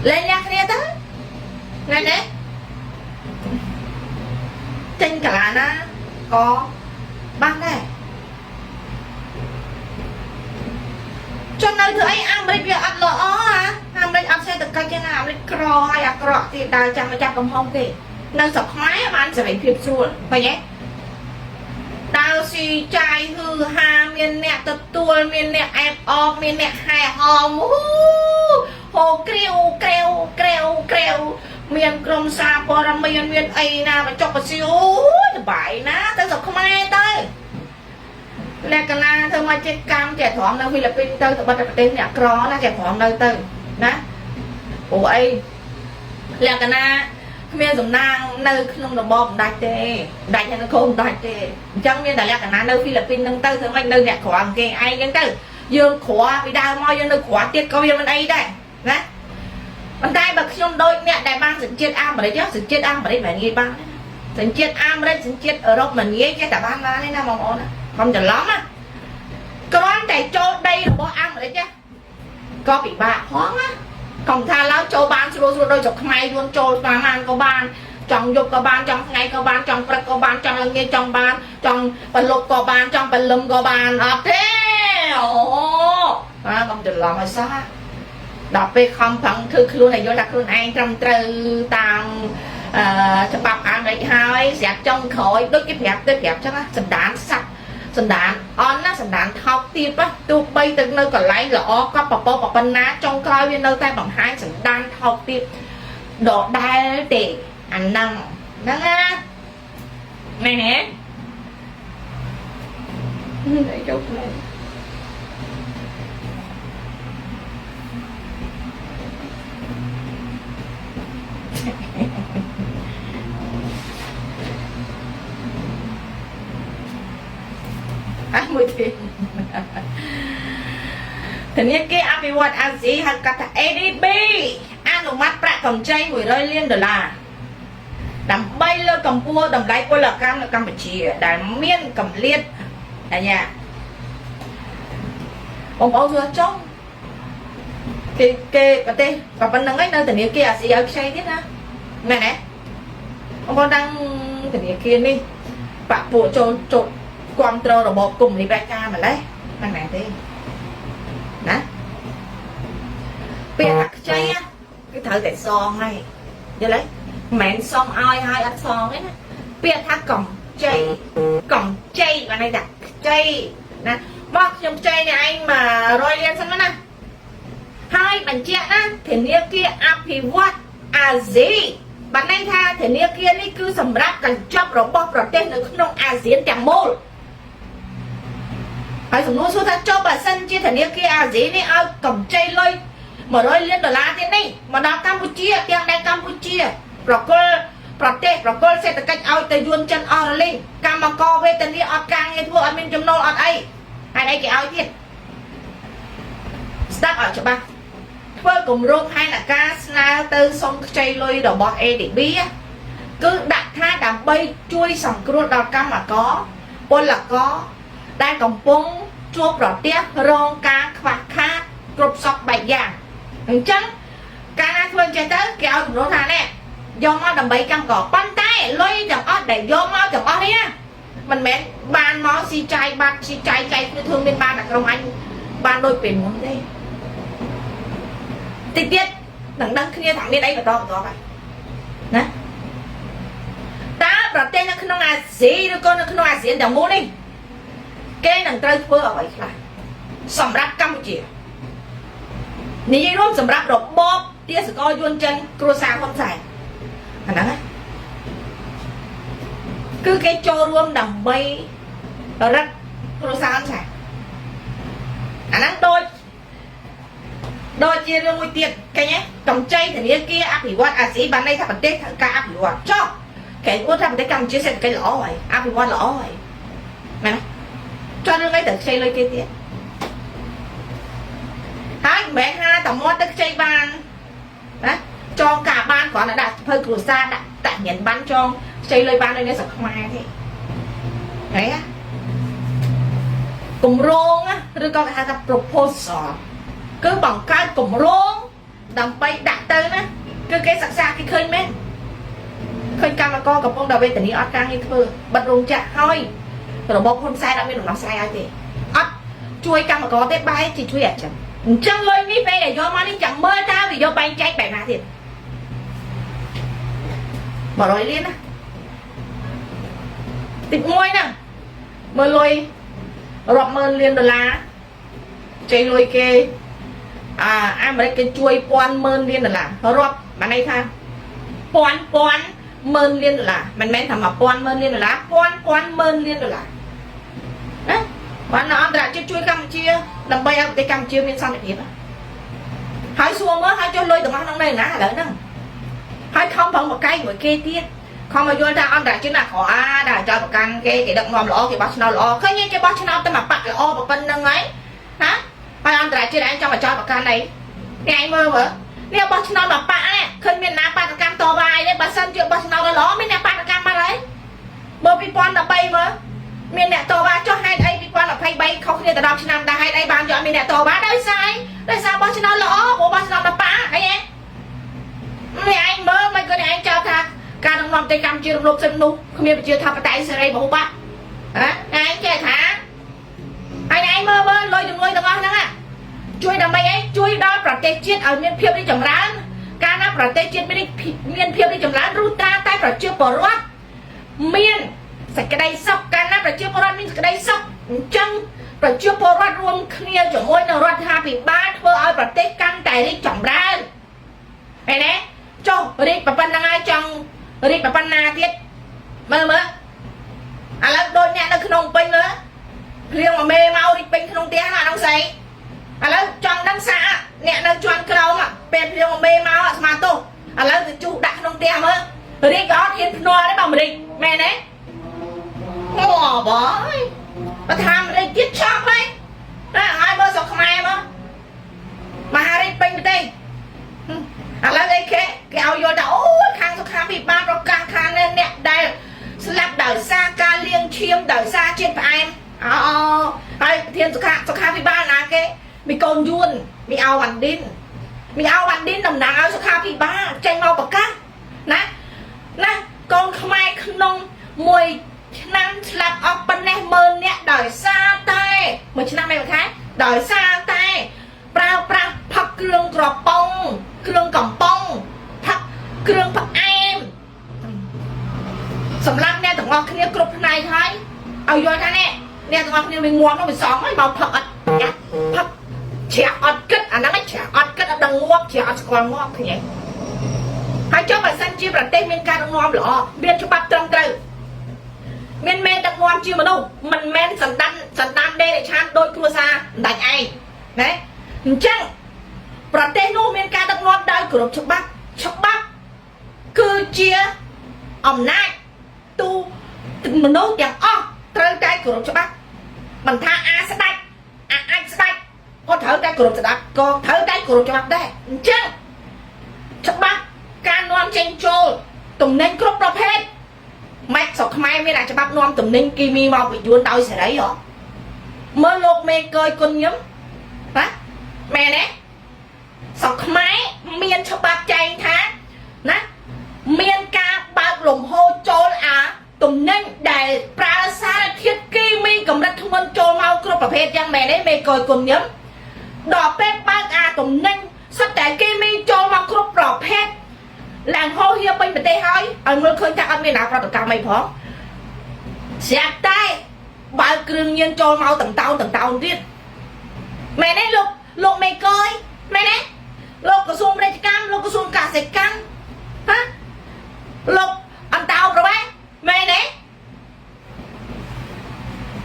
លេងញ៉ាំគ្នាទៅមែនទេចេញកាឡាណាក៏បានដែរចុះនៅធ្វើអីអាមេរិកវាអត់ល្អហ่าអាមេរិកអត់សេដ្ឋកិច្ចទេណាអាមេរិកក្រហើយអាក្រក់ទៀតដើរចាំមកចាប់កំហុសគេនៅស្រុកខ្មែរបានសេរីភាពស្រួលឃើញទេដើរស៊ីចាយហឺហាមានអ្នកទទួលមានអ្នកអែបអបមានអ្នកហែហមហូក្រាវក្រាវក្រាវក្រាវមានក្រុមសារព័ត៌មានមានអីណាបញ្ចុកបស៊ីអូយសបាយណាទៅស្រុកខ្មែរទៅលក្ខណៈធ្វើមកចេះកម្មចេះត្រង់នៅហ្វីលីពីនទៅទៅបិទប្រទេសអ្នកក្រណាចេះត្រង់នៅទៅណាព្រោះអីលក្ខណៈគ្មានសំណាងនៅក្នុងរបបមិនដាច់ទេដាច់នៅកូនមិនដាច់ទេអញ្ចឹងមានតែលក្ខណៈនៅហ្វីលីពីនហ្នឹងទៅធ្វើម៉េចនៅអ្នកក្រគេឯងអញ្ចឹងទៅយើងក្រពីដើមមកយើងនៅក្រទៀតក៏វាមិនអីដែរណាប៉ុន្តែបើខ្ញុំដូចអ្នកដែលបានសញ្ជាតិអាមេរិកសញ្ជាតិអាមេរិកមិនងាយបានសញ្ជាតិអាមេរិកសញ្ជាតិអឺរ៉ុបមិនងាយចេះតែបានបានទេណាបងប្អូនណាកុំច្រឡំណាគ្រាន់តែចូលដីរបស់អាមេរិកក៏ពិបាកផងណាកុំថាឡើយចូលបានស្រួលស្រួលដូចស្រុកខ្មែរយួនចូលបានបានក៏បានចង់យប់ក៏បានចង់ថ្ងៃក៏បានចង់ព្រឹកក៏បានចង់ល្ងាចចង់បានចង់ប្រលប់ក៏បានចង់ព្រលឹមក៏បានអត់ទេអូបាទកុំច្រឡំឲ្យសោះដល់ពេលខំប្រឹងធ្វើខ្លួនឲ្យយល់ថាខ្លួនឯងត្រឹមត្រូវតាមអឺច្បាប់អាមេរិកហើយស្រាប់ចុងក្រោយដូចគេប្រាប់ទៅប្រាប់ចឹងណាសន្តានសัตว์សន្តានអន់ណាសន្តានថោកទាបទោះបីទៅនៅកន្លែងល្អក៏ពពកប៉ុណ្ណាចុងក្រោយវានៅតែបង្ហាញសន្តានថោកទាបដដែលទេអាហ្នឹងហ្នឹងណាមែនទេចូលផ្លែអះមួយទៀតធនាគារអភិវឌ្ឍអាស៊ីហៅកាត់ថា ADB អនុម័តប្រាក់កម្ចី100លានដុល្លារដើម្បីលើកកម្ពស់តម្លៃពលកម្មនៅកម្ពុជាដែលមានកម្រិតអាយ៉ាបងប្អូនសួរចុងគេគេប្រទេសប៉ុណ្្នឹងឯងនៅធនាគារអាស៊ីឲ្យខ្ចីទៀតណាមែនទេបងប្អូនដឹងធនាគារនេះបាក់ពួកចូលចូលគ្រប់គ្រងរបបកុម្មុយនីសផ្ដាច់ការម្លេះហ្នឹងមែនទេណាពាក្យថាខ្ចីគឺត្រូវតែសងហើយយល់ទេមិនមែនសងឲ្យហើយអត់សងទេណាពាក្យថាកំចីកំចីបានន័យថាខ្ចីណាមកខ្ញុំខ្ចីនេះឯង100លានសិនណាហើយបញ្ជាក់ណាធនាគារអភិវឌ្ឍអាស៊ីបានន័យថាធនាគារនេះគឺសម្រាប់កញ្ចប់របស់ប្រទេសនៅក្នុងអាស៊ានទាំងមូលហើយសំណួរសួរថាចុះបើសិនជាធនាគារអាស៊ីនេះឲ្យកម្ចីលុយ100លានដុល្លារទៀតនេះមកដល់កម្ពុជាទាំងដែលកម្ពុជាប្រគល់ប្រទេសប្រគល់សេដ្ឋកិច្ចឲ្យទៅយួនចិនអស់រលីងកម្មករវេទនាអត់ការងារធ្វើអត់មានចំណូលអត់អីហើយអីគេឲ្យទៀតស្ដាប់ឲ្យច្បាស់ធ្វើគម្រោងផែនការស្នើទៅសុំខ្ចីលុយរបស់ ADB គឺដាក់ថាដើម្បីជួយសង្គ្រោះដល់កម្មករពលករដែលកំពុងជួបប្រទះរងការខ្វះខាតគ្រប់សពបែបយ៉ាងអញ្ចឹងកាលណាធ្វើចេះទៅគេឲ្យគម្រោងថានេះយកមកដើម្បីកម្មករប៉ុន្តែលុយទាំងអស់ដែលយកមកទាំងអស់នេះណាមិនមែនបានមកស៊ីចាយបាត់ស៊ីចាយចែកគ្នាធ្វើមានបានតែក្រុមអញបានដូចពេលមុនទេតិចទៀតនឹងដឹងគ្នាថាមានអីបន្តបន្តហើយណាតើប្រទេសនៅក្នុងអាស៊ីឬក៏នៅក្នុងអាស៊ានទាំងមូលនេះគេនឹងត្រូវធ្វើអ្វីខ្លះសម្រាប់កម្ពុជានិយាយរួមសម្រាប់របបទាសករយួនចិនគ្រួសារហ៊ុនសែនអាហ្នឹងណាគឺគេចូលរួមដើម្បីរឹកគ្រួសារហ៊ុនសែនអាហ្នឹងដូចជារឿងមួយទៀតឃើញទេកម្ចីធនាគារអភិវឌ្ឍអាស៊ីបានន័យថាប្រទេសត្រូវការអភិវឌ្ឍចុះគេអួតថាប្រទេសកម្ពុជាសេដ្ឋកិច្ចល្អហើយអភិវឌ្ឍល្អហើយមែនទេចុះរឿងអីត្រូវខ្ចីលុយគេទៀតហើយមិនមែនថាតែមាត់ទៅខ្ចីបានណាចងការបានគ្រាន់តែដាក់ភៅគ្រួសារដាក់តាក់ញ៉ានបានចងខ្ចីលុយបានដូចនៅស្រុកខ្មែរទេ ហេគម្រោងឬក៏គេហៅថា proposal គឺបង្កើតគម្រោងដើម្បីដាក់ទៅណាគឺគេសិក្សាគេឃើញមែនឃើញកម្មករកំពុងតែវេទនាអត់ការងារធ្វើបិទរោងចក្រហើយរបបហ៊ុនសែនអត់មានដំណោះស្រាយឲ្យទេអត់ជួយកម្មករទេបែរជាជួយអាចិនអញ្ចឹងលុយនេះពេលដែលយកមកនេះចាំមើលតើវាយកបែងចែកបែបណាទៀត100លានណាតិចមួយហ្នឹងមើលលុយរាប់ម៉ឺនលានដុល្លារចេញលុយគេអាអាមេរិកគេជួយពាន់ម៉ឺនលានដុល្លាររាប់បានន័យថាពាន់ពាន់ម៉ឺនលានដុល្លារមិនមែនថា1000ម៉ឺនលានដុល្លារពាន់ពាន់ម៉ឺនលានដុល្លារណាបានអន្តរជាតិជួយកម្ពុជាដើម្បីឲ្យប្រទេសកម្ពុជាមានសន្តិភាពហើយសួរមើលហើយចុះលុយទាំងអស់ហ្នឹងនៅណាឥឡូវហ្នឹងហើយខំប្រឹងប្រកែកមួយគេទៀតខំមកយល់ថាអន្តរជាតិណាក្រអាដែលចោលប្រកាន់គេគេដឹកនាំល្អគេបោះឆ្នោតល្អឃើញគេបោះឆ្នោតតែមកបាក់ល្អប៉ុណ្្នឹងហើយណាហើយអន្តរជាតិឯងចង់មកចោលប្រកាន់អីនេះឯងមើលមើលនេះបោះឆ្នោតមកបាក់នេះឃើញមានណាបាតកម្មតវ៉ាអីទេបើសិនជាបោះឆ្នោតល្អមានអ្នកបាតកម្មមកហើយមើល2013មើលមានអ្នកតវ៉ាចុះហេតុអី2023ខុសគ្នាទៅ10ឆ្នាំដែរហេតុអីបានយកមានអ្នកតវ៉ាដោយសារអីដោយសារបោះឆ្នោតល្អព្រោះបោះឆ្នោតមកប៉ាអីហ៎នេះឯងមើលមិនក៏នេះឯងចោទថាការដឹកនាំប្រទេសកម្ពុជារំលោភសិទ្ធិមនុស្សគ្មានប្រជាធិបតេយ្យសេរីពហុបក្សហ៎ឯងចេះថាហើយឯងមើលមើលលុយជំនួយទាំងអស់ហ្នឹងជួយដើម្បីអីជួយដល់ប្រទេសជាតិឲ្យមានភាពរីកចម្រើនកាលណាប្រទេសជាតិមានមានភាពរីកចម្រើនរុះត្រាតែប្រជាពលរដ្ឋមានសេចក្តីសុខកាលណាប្រជាពលរដ្ឋមានសេចក្តីសុខអញ្ចឹងប្រជាពលរដ្ឋរួមគ្នាជាមួយនឹងរដ្ឋាភិបាលធ្វើឲ្យប្រទេសកាន់តែរីកចម្រើនឃើញទេចុះរីកប៉ុណ្្នឹងហើយចង់រីកប៉ុណ្ណាទៀតមើលមើលឥឡូវដូចអ្នកនៅក្នុងពេញមើលភ្លៀងមួយមេមករីកពេញក្នុងផ្ទះណាក្នុងស្អីឥឡូវចង់ដឹងសាកអ្នកនៅជាន់ក្រោមពេលភ្លៀងមួយមេមកស្មាទោសឥឡូវទៅជុះដាក់ក្នុងផ្ទះមើលរីកក៏អត់ហ៊ានភ្នាល់ទេបើមិនរីកមែនទេអូបងបើថាមិនរីកទៀតឆប់ហើយណាឲ្យមើលស្រុកខ្មែរមើលមហារីកពេញប្រទេសឥឡូវអីគេគេឲ្យយល់ថាអូយខាងសុខាភិបាលប្រកាសខាងនេះអ្នកដែលស្លាប់ដោយសារការលាងឈាមដោយសារជាតិផ្អែមអូហើយប្រធានសុខាសុខាភិបាលណាគេមីកូនយួនមីអោវ៉ាន់ឌិនមីអោវ៉ាន់ឌិនតំណាងឲ្យសុខាភិបាលចេញមកប្រកាសណាណាកូនខ្មែរក្នុងមួយឆ្នាំស្លាប់អស់ប៉ុណ្ណេះម៉ឺនអ្នកដោយសារតែមួយឆ្នាំឯមួយខែដោយសារតែប្រើប្រាស់ផឹកគ្រឿងក្រប៉ុងគ្រឿងកំប៉ុងផឹកគ្រឿងផ្អែមសម្រាប់អ្នកទាំងអស់គ្នាគ្រប់ផ្នែកហើយឲ្យយល់ថានេះអ្នកទាំងអស់គ្នាវាងាប់នោះវាសំហើយមកផឹកអត់ញ៉ាំផឹកជ្រះអត់គិតអាហ្នឹងឯងជ្រះអត់គិតអត់ដឹងងាប់ជ្រះអត់ស្គាល់ងាប់ឃើញទេហើយចុះបើសិនជាប្រទេសមានការដឹកនាំល្អមានច្បាប់ត្រឹមត្រូវមានមេដឹកនាំជាមនុស្សមិនមែនសន្តានសន្តានដេរឆានដោយគ្រួសារម្ដាច់ឯងណាអញ្ចឹងប្រទេសនោះមានការដឹកនាំដោយគោរពច្បាប់ច្បាប់គឺជាអំណាចទូមនុស្សទាំងអស់ត្រូវតែគោរពច្បាប់មិនថាអាស្ដាច់អាអាចស្ដាច់ក៏ត្រូវតែគោរពស្ដាប់ក៏ត្រូវតែគោរពច្បាប់ដែរអញ្ចឹងច្បាប់ការនាំចេញចូលទំនិញគ្រប់ប្រភេទម៉េចស្រុកខ្មែរមានអាច្បាប់នាំទំនិញគីមីមកពីយួនដោយសេរីហ៎មើលលោកមេកយគុណញឹមណាមែនទេស្រុកខ្មែរមានច្បាប់ចែងថាណាមានការបើកលំហូរចូលអាទំនិញដែលប្រើសារធាតុគីមីកម្រិតធ្ងន់ចូលមកគ្រប់ប្រភេទយ៉ាងមែនទេមេកយគុណញឹមដល់ពេលបើកអាទំនិញសុទ្ធតែគីមីចូលមកគ្រប់ប្រភេទឡើងហោហៀពេញប្រទេសហើយឲ្យមើលឃើញថាអត់មានណាប្រតិកម្មអីផងស្រាប់តែបើកគ្រឿងញៀនចូលមកតន្តោនតន្តោនទៀតមែនទេលោកលោកមេកយមែនទេលោកក្រសួងពាណិជ្ជកម្មលោកក្រសួងកសិកម្មហ៎លោកអន្តោប្រវេសន៍មែនទេ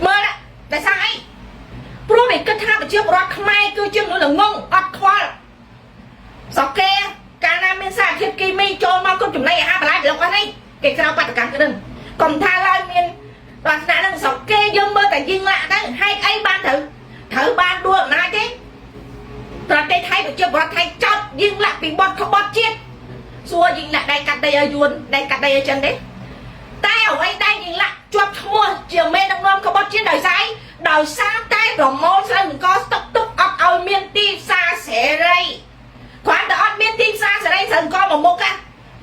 មើលតែស្អីព្រោះវាគិតថាប្រជាពលរដ្ឋខ្មែរគឺជាមនុស្សល្ងងអត់ខ្វល់សកេកាលណាមានសារធាតុគីមីចូលមកគ្រប់ចំណីអាហារបន្លែប្លុកអស់នេះគេក្រៅបាតកម្មគឺដឹងកុំថាឡើយមានដល់ថ្នាក់ហ្នឹងស្រុកគេយើងមើលតែយីងឡាក់ទៅហេតុអីបានត្រូវត្រូវបានដួលអំណាចទេប្រទេសថៃប្រជាពលរដ្ឋថៃចោតយីងឡាក់ពីបត់ក្បត់ជាតិសួរយីងឡាក់ដែរកាត់ដីឲ្យយួនដែរកាត់ដីឲ្យចិនទេតែអ្វីដែរយីងឡាក់ ជាប់ឈ្មោះជាមេដឹកនាំក្បត់ជាតិដោយសារដោយសារតែប្រមូលស្រូវអង្ករស្តុកទុកអត់ឲ្យមានទីផ្សារសេរីគ្រាន់តែអត់មានទីផ្សារសេរីស្រូវអង្ករមកមុខណា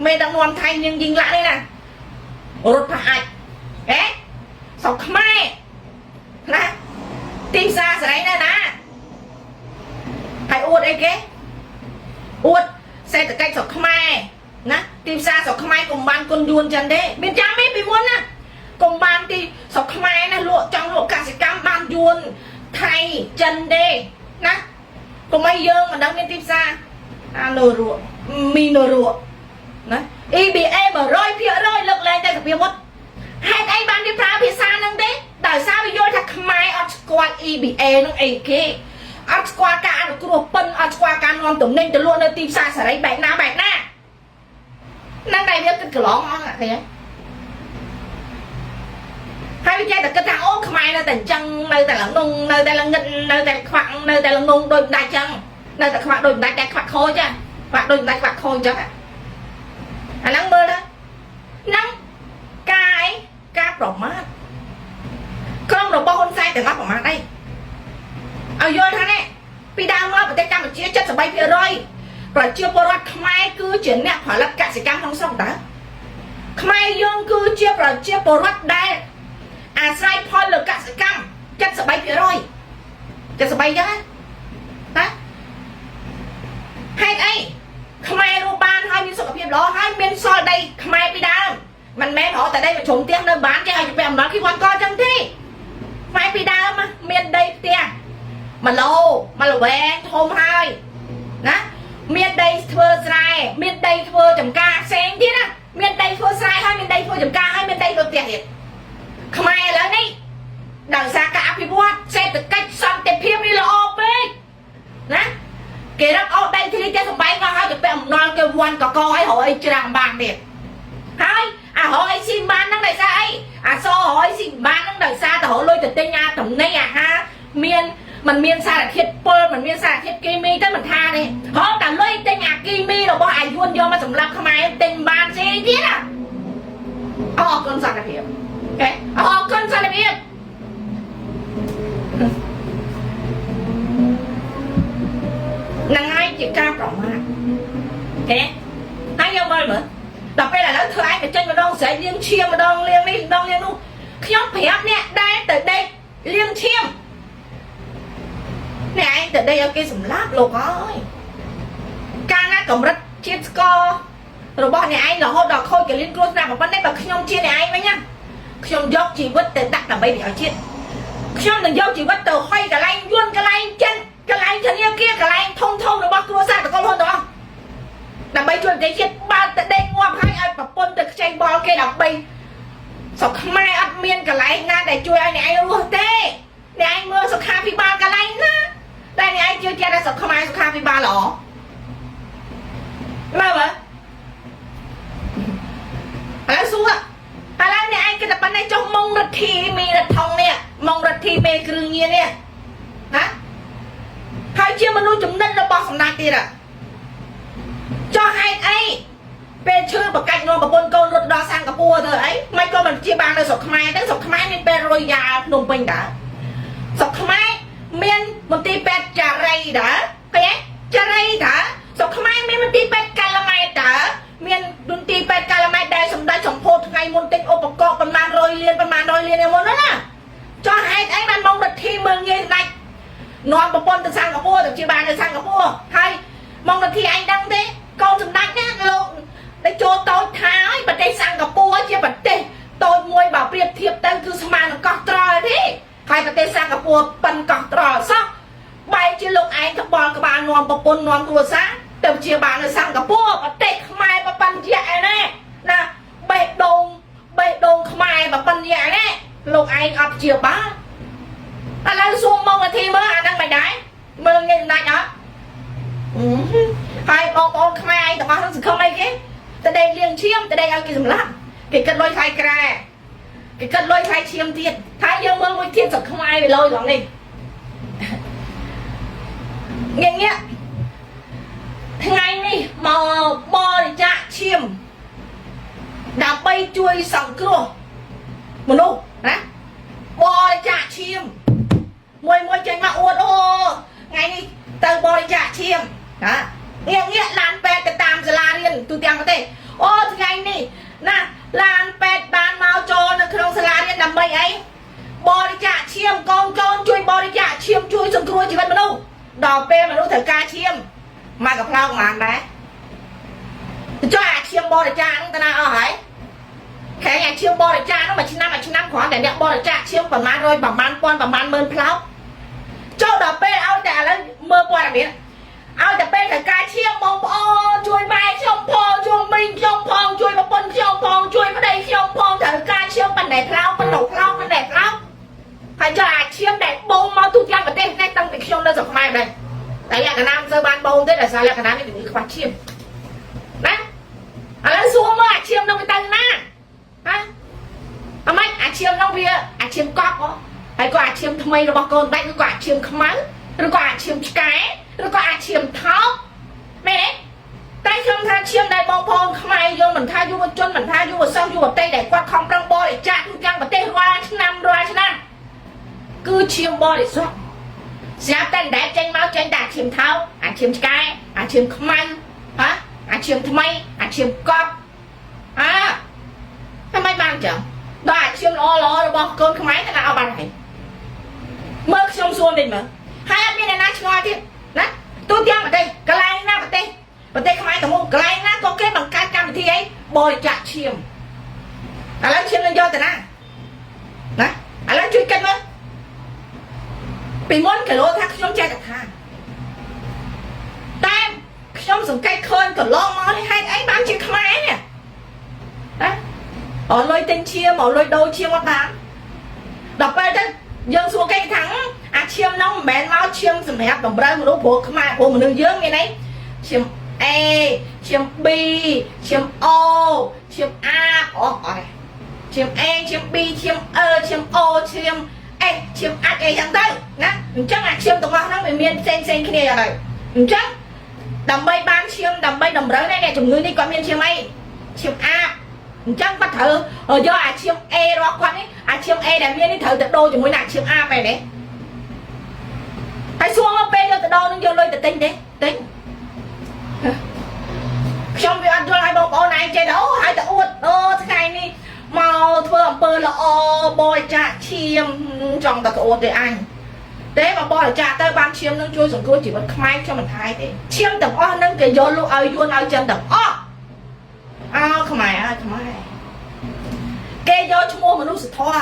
មេដឹកនាំថៃនាងយីងឡាក់នេះណារត់ផាច់ហេស្រុកខ្មែរណាទីផ្សារសេរីណាណាហើយអួតអីគេអួតសេដ្ឋកិច្ចស្រុកខ្មែរណាទីផ្សារស្រុកខ្មែរកុំបានគុណយួនចឹងទេមានចាំទេពីមុនណាកុំបានទីស្រុកខ្មែរណាលក់ចង់លក់កសិកម្មបានយួនថៃចិនទេណាកុំឲ្យយើងមិនដឹងមានទីផ្សារអានរក់មីនរក់ណា EBA 100%លើកលែងតែសភាវុធហេតុអីបានវាប្រើភាសាហ្នឹងទេដោយសារវាយល់ថាខ្មែរអត់ស្គាល់ EBA ហ្នឹងអីគេអត់ស្គាល់ការអនុគ្រោះពន្ធអត់ស្គាល់ការនាំទំនិញទៅលក់នៅទីផ្សារសេរីបែបណាបែបណាហ្នឹងតែវាគិតកន្លងអស់ឃើញទេហើយវាចេះតែគិតថាអូខ្មែរនៅតែអញ្ចឹងនៅតែល្ងងនៅតែល្ងិតនៅតែខ្វាក់នៅតែល្ងងដូចមិនដាច់ចឹងនៅតែខ្វាក់ដូចមិនដាច់តែខ្វាក់ខូចខ្វាក់ដូចមិនដាច់ខ្វាក់ខូចអញ្ចឹងអាហ្នឹងមើលទៅហ្នឹងកាយការប្រមាថក្រុមរបស់ហ៊ុនសែនទាំងអស់ប្រមាថអីឲ្យយល់ថានេះពីដើមមកប្រទេសកម្ពុជា73%ប្រជាពលរដ្ឋខ្មែរគឺជាអ្នកផលិតកសិកម្មក្នុងស្រុកតើខ្មែរយើងគឺជាប្រជាពលរដ្ឋដែលអាស្រ័យផលលើកសិកម្ម73% 73ចឹងណាហេតុអីខ្មែររស់បានហើយមានសុខភាពល្អហើយមានសល់ដីខ្មែរពីដើមមិនមែនរកតែដីប្រជុំផ្ទះនៅបានចេះឲ្យជពាក់អំណត់គីវ៉ាន់កចឹងទេខ្មែរពីដើមមានដីផ្ទះមួយឡូមួយល្វែងធំហើយណាមានដីធ្វើស្រែមានដីធ្វើចំការផ្សេងទៀតណាមានដីធ្វើស្រែហើយមានដីធ្វើចំការហើយមានដីធ្វើផ្ទះទៀតខ្មែរឥឡូវនេះដោយសារការអភិវឌ្ឍសេដ្ឋកិច្ចសន្តិភាពនេះល្អពេកណាគេរឹបអូសដីធ្លីផ្ទះសំបែងមកហើយទៅពាក់អំណុលគេវាន់កកឲ្យរកអីច្រាំងបានទៀតហើយអារកអីស៊ីបានហ្នឹងដោយសារអីអាសរកអីស៊ីបានហ្នឹងដោយសារតែរកលុយទៅទិញអាតំណែងអាហារមានมันមានសារធាតុពុលมันមានសារធាតុគីមីទៅមិនថាទេរកតែលុយទិញអាគីមីរបស់អាយួនយកមកសម្រាប់ខ្មែរទិញបានស៊ីទៀតណាអរគុណសន្តិភាព OK អរគុណសន្តិភាពហ្នឹងហើយជាការប្រមាថ OK ហើយយកមើលមើលដល់ពេលឥឡូវធ្វើឯងមកចេញម្ដងស្រែកលាងឈាមម្ដងលាងនេះម្ដងលាងនោះខ្ញុំប្រាប់អ្នកដែលទៅដេកលាងឈាមអ្នកឯងទៅដេកឲ្យគេសម្លាប់លោកអើយកាលណាកម្រិតជាតិស្កររបស់អ្នកឯងរហូតដល់ខូចកលៀនគ្រោះថ្នាក់ប៉ុណ្ណេះបើខ្ញុំជាអ្នកឯងវិញណាខ្ញុំយកជីវិតទៅដាក់ដើម្បីប្រយោជន៍ជាតិខ្ញុំនឹងយកជីវិតទៅហុយកន្លែងយួនកន្លែងចិនកន្លែងធនាគារកន្លែងធំធំរបស់គ្រួសារតកូលហ៊ុនទាំងអស់ដើម្បីជួយប្រទេសជាតិបើទៅដេកងាប់ហើយឲ្យប្រពន្ធទៅខ្ចីបល់គេដើម្បីស្រុកខ្មែរអត់មានកន្លែងណាដែលជួយឲ្យអ្នកឯងរស់ទេអ្នកឯងមើលសុខាភិបាលកន្លែងណាតែអ្នកឯងជឿជាក់ថាស្រុកខ្មែរសុខាភិបាលល្អមើលមើលឥឡូវសួរឥឡូវអ្នកឯងគិតតែប៉ុណ្ណេះចុះមុងរដ្ឋីមីរដ្ឋថងនេះមុងរដ្ឋីមេគ្រឿងញៀននេះណាហើយជាមនុស្សចំណិតរបស់សម្ដេចទៀតចុះហេតុអីពេលឈឺបកាច់នាំប្រពន្ធកូនរត់ដល់សិង្ហបុរីទៅអីមិនក៏មិនជាបាននៅស្រុកខ្មែរទៅស្រុកខ្មែរមានពេទ្យរយយ៉ាភ្នំពេញតើស្រុកខ្មែរមានមន្ទីរពេទ្យចារីតើឃើញទេចារីតើស្រុកខ្មែរមានមន្ទីរពេទ្យកាល់ម៉ែតតើមានមន្ទីរពេទ្យកាល់ម៉ែតដែលសម្ដេចសម្ពោធថ្ងៃមុនទិញឧបករណ៍ប្រមាណ100លានប្រមាណ100លានឯមុនណាចុះហេតុអីបានមករដ្ឋីមើលងាយសម្ដេចនាំប្រពន្ធទៅសិង្ហបុរីទៅជាបាននៅសិង្ហបុរីហើយមករដ្ឋីឯងដឹងទេកូនសម្ដេចណាលោកដែលចូលតូចថាហើយប្រទេសសិង្ហបុរីជាប្រទេសតូចមួយបើប្រៀបធៀបទៅគឺស្មើនឹងកោះត្រល់ទេហើយប្រទេសសិង្ហបុរីប៉ិនកោះត្រល់សោះបែរជាលោកឯងក្បល់ក្បាលនាំប្រពន្ធនាំគ្រួសារទៅជាបាននៅសិង្ហបុរីប្រទេសខ្មែរបបញ្ញៈឯណាណាបេះដូងបេះដូងខ្មែរបបញ្ញៈឯណាលោកឯងអត់ជាបានឥឡូវសួរមកនាទីមើលអាហ្នឹងមិនដែរមើលងាយមិនដាច់អត់ហើយបងប្អូនខ្មែរឯងទាំងអស់ហ្នឹងសង្ឃឹមអីគេទៅដេកលាងឈាមទៅដេកឲ្យគេសម្លាប់គេគិតលុយថ្លៃក្រែគេគិតលុយថ្លៃឈាមទៀតថាយើងមើលមួយទៀតស្រុកខ្មែរវាលយត្រង់នេះងាកងាកថ្ងៃនេះមកបរិច្ចាគឈាមដើម្បីជួយសង្គ្រោះ មនុស្សណាបរិច្ចាគឈាមមួយមួយចេញមកអួតអូថ្ងៃនេះទៅបរិច្ចាគឈាមណាងាកងាកឡានពេទ្យទៅតាមសាលារៀនទូទាំងប្រទេសអូថ្ងៃនេះណាឡានពេទ្យបានមកចូលនៅក្នុងសាលារៀនដើម្បីអីបរិច្ចាគឈាមកូនកូនជួយបរិច្ចាគឈាមជួយសង្គ្រោះជីវិតមនុស្សដល់ពេលមនុស្សត្រូវការឈាមមកកផ្លោកប៉ុន្មានដែរចុះអាឈាមបរិច្ចាគហ្នឹងទៅណាអស់ហើយខែអាឈាមបរិច្ចាគហ្នឹងមួយឆ្នាំមួយឆ្នាំគ្រាន់តែអ្នកបរិច្ចាគឈាមប្រមាណរយប្រមាណពាន់ប្រមាណម៉ឺនផ្លោកចូលដល់ពេលឲ្យតែឥឡូវមើលព័ត៌មានឲ្យតែពេលត្រូវការឈាមបងប្អូនជួយម៉ែខ្ញុំផងជួយមីងខ្ញុំផងជួយប្រពន្ធខ្ញុំផងជួយប្តីខ្ញុំផងត្រូវការឈាមប៉ុណ្ណេះផ្លោកប៉ុណ្ណោះផ្លោកប៉ុណ្ណេះផ្លោកហើយចុះអាឈាមដែលបូមមកទូទាំងប្រទេសនេះតាំងពីខ្ញុំនៅស្រុកខ្មែរដែរតែលក្ខណៈមិនសូវបានបូមទេដោយសារលក្ខណៈនេះជំងឺខ្វះឈាមណាឥឡូវសួរមើលអាឈាមនឹងវាទៅណាហ៎អាម៉េចអាឈាមនោះវាអាឈាមកប់ហ៎ហើយក៏អាឈាមថ្មីរបស់កូនដាច់ឬក៏អាឈាមខ្មៅឬក៏អាឈាមឆ្កែឬក៏អាឈាមថោកមែនទេតែខ្ញុំថាឈាមដែលបងប្អូនខ្មែរយើងមិនថាយុវជនមិនថាយុវសិស្សយុវតីដែលគាត់ខំប្រឹងបរិច្ចាគទូទាំងប្រទេសរាល់ឆ្នាំរាល់ឆ្នាំគឺឈាមបរិសុទ្ធស្រាប់តែដែលចេញមកចេញតែអាឈាមថោកអាឈាមឆ្កែអាឈាមខ្មៅហ៎អាឈាមថ្មីអាឈាមកប់អើทำไมបានចឹងដល់អាឈាមល្អល្អរបស់កូនខ្មែរទៅណាអត់បានហើយមើលខ្ញុំសួរតិចមើលហើយអត់មានអ្នកណាឆ្ងល់ទៀតណាទូទាំងប្រទេសកន្លែងណាប្រទេសប្រទេសខ្មែរទាំងមូលកន្លែងណាក៏គេបង្កើតកម្មវិធីអីបរិច្ចាគឈាមឥឡូវឈាមនឹងយកទៅណាណាឥឡូវជួយគិតមើលពីមុនគីឡូថាខ្ញុំចេះតែថាតែខ្ញុំសង្កេតឃើញកន្លងមកនេះហេតុអីបានជាខ្មែរនេះណាអត់លុយទិញឈាមអត់លុយដូរឈាមអត់បានដល់ពេលទៅយើងសួរគេថាអាឈាមនោះមិនមែនមកឈាមសម្រាប់តម្រូវមនុស្សព្រោះខ្មែរព្រោះមនុស្សយើងមានអីឈាម A ឈាម B ឈាម O ឈាម A អូអត់ទេឈាម A ឈាម B ឈាម E ឈាម O ឈាម S ឈាម H អីចឹងទៅណាអញ្ចឹងអាឈាមទាំងអស់ហ្នឹងវាមានផ្សេងផ្សេងគ្នាយ៉ាងទៅអញ្ចឹងដើម្បីបានឈាមដើម្បីតម្រូវនេះអ្នកជំងឺនេះគាត់មានឈាមអីឈាម A អញ្ចឹងគាត់ត្រូវយកអាឈាម A របស់គាត់នេះអាឈាម A ដែលមាននេះត្រូវទៅដូរជាមួយនឹងអាឈាម A បែរនេះហើយសួរមកពេលយកទៅដូរនឹងយកលុយទៅទិញទេទិញខ្ញុំវាអត់យល់ឲ្យបងប្អូនឯងចេះអូហើយទៅអួតអូថ្ងៃនេះមកធ្វើអំពើល្អបរិច្ចាគឈាមចង់តែក្អួតទេអញទេមកបរិច្ចាគទៅបានឈាមនឹងជួយសង្គ្រោះជីវិតខ្មែរខ្ញុំមិនថាទេឈាមទាំងអស់នឹងគេយកលក់ឲ្យយួនឲ្យចិនទាំងអស់អោខ្មែរអើខ្មែរគេយកឈ្មោះមនុស្សធម៌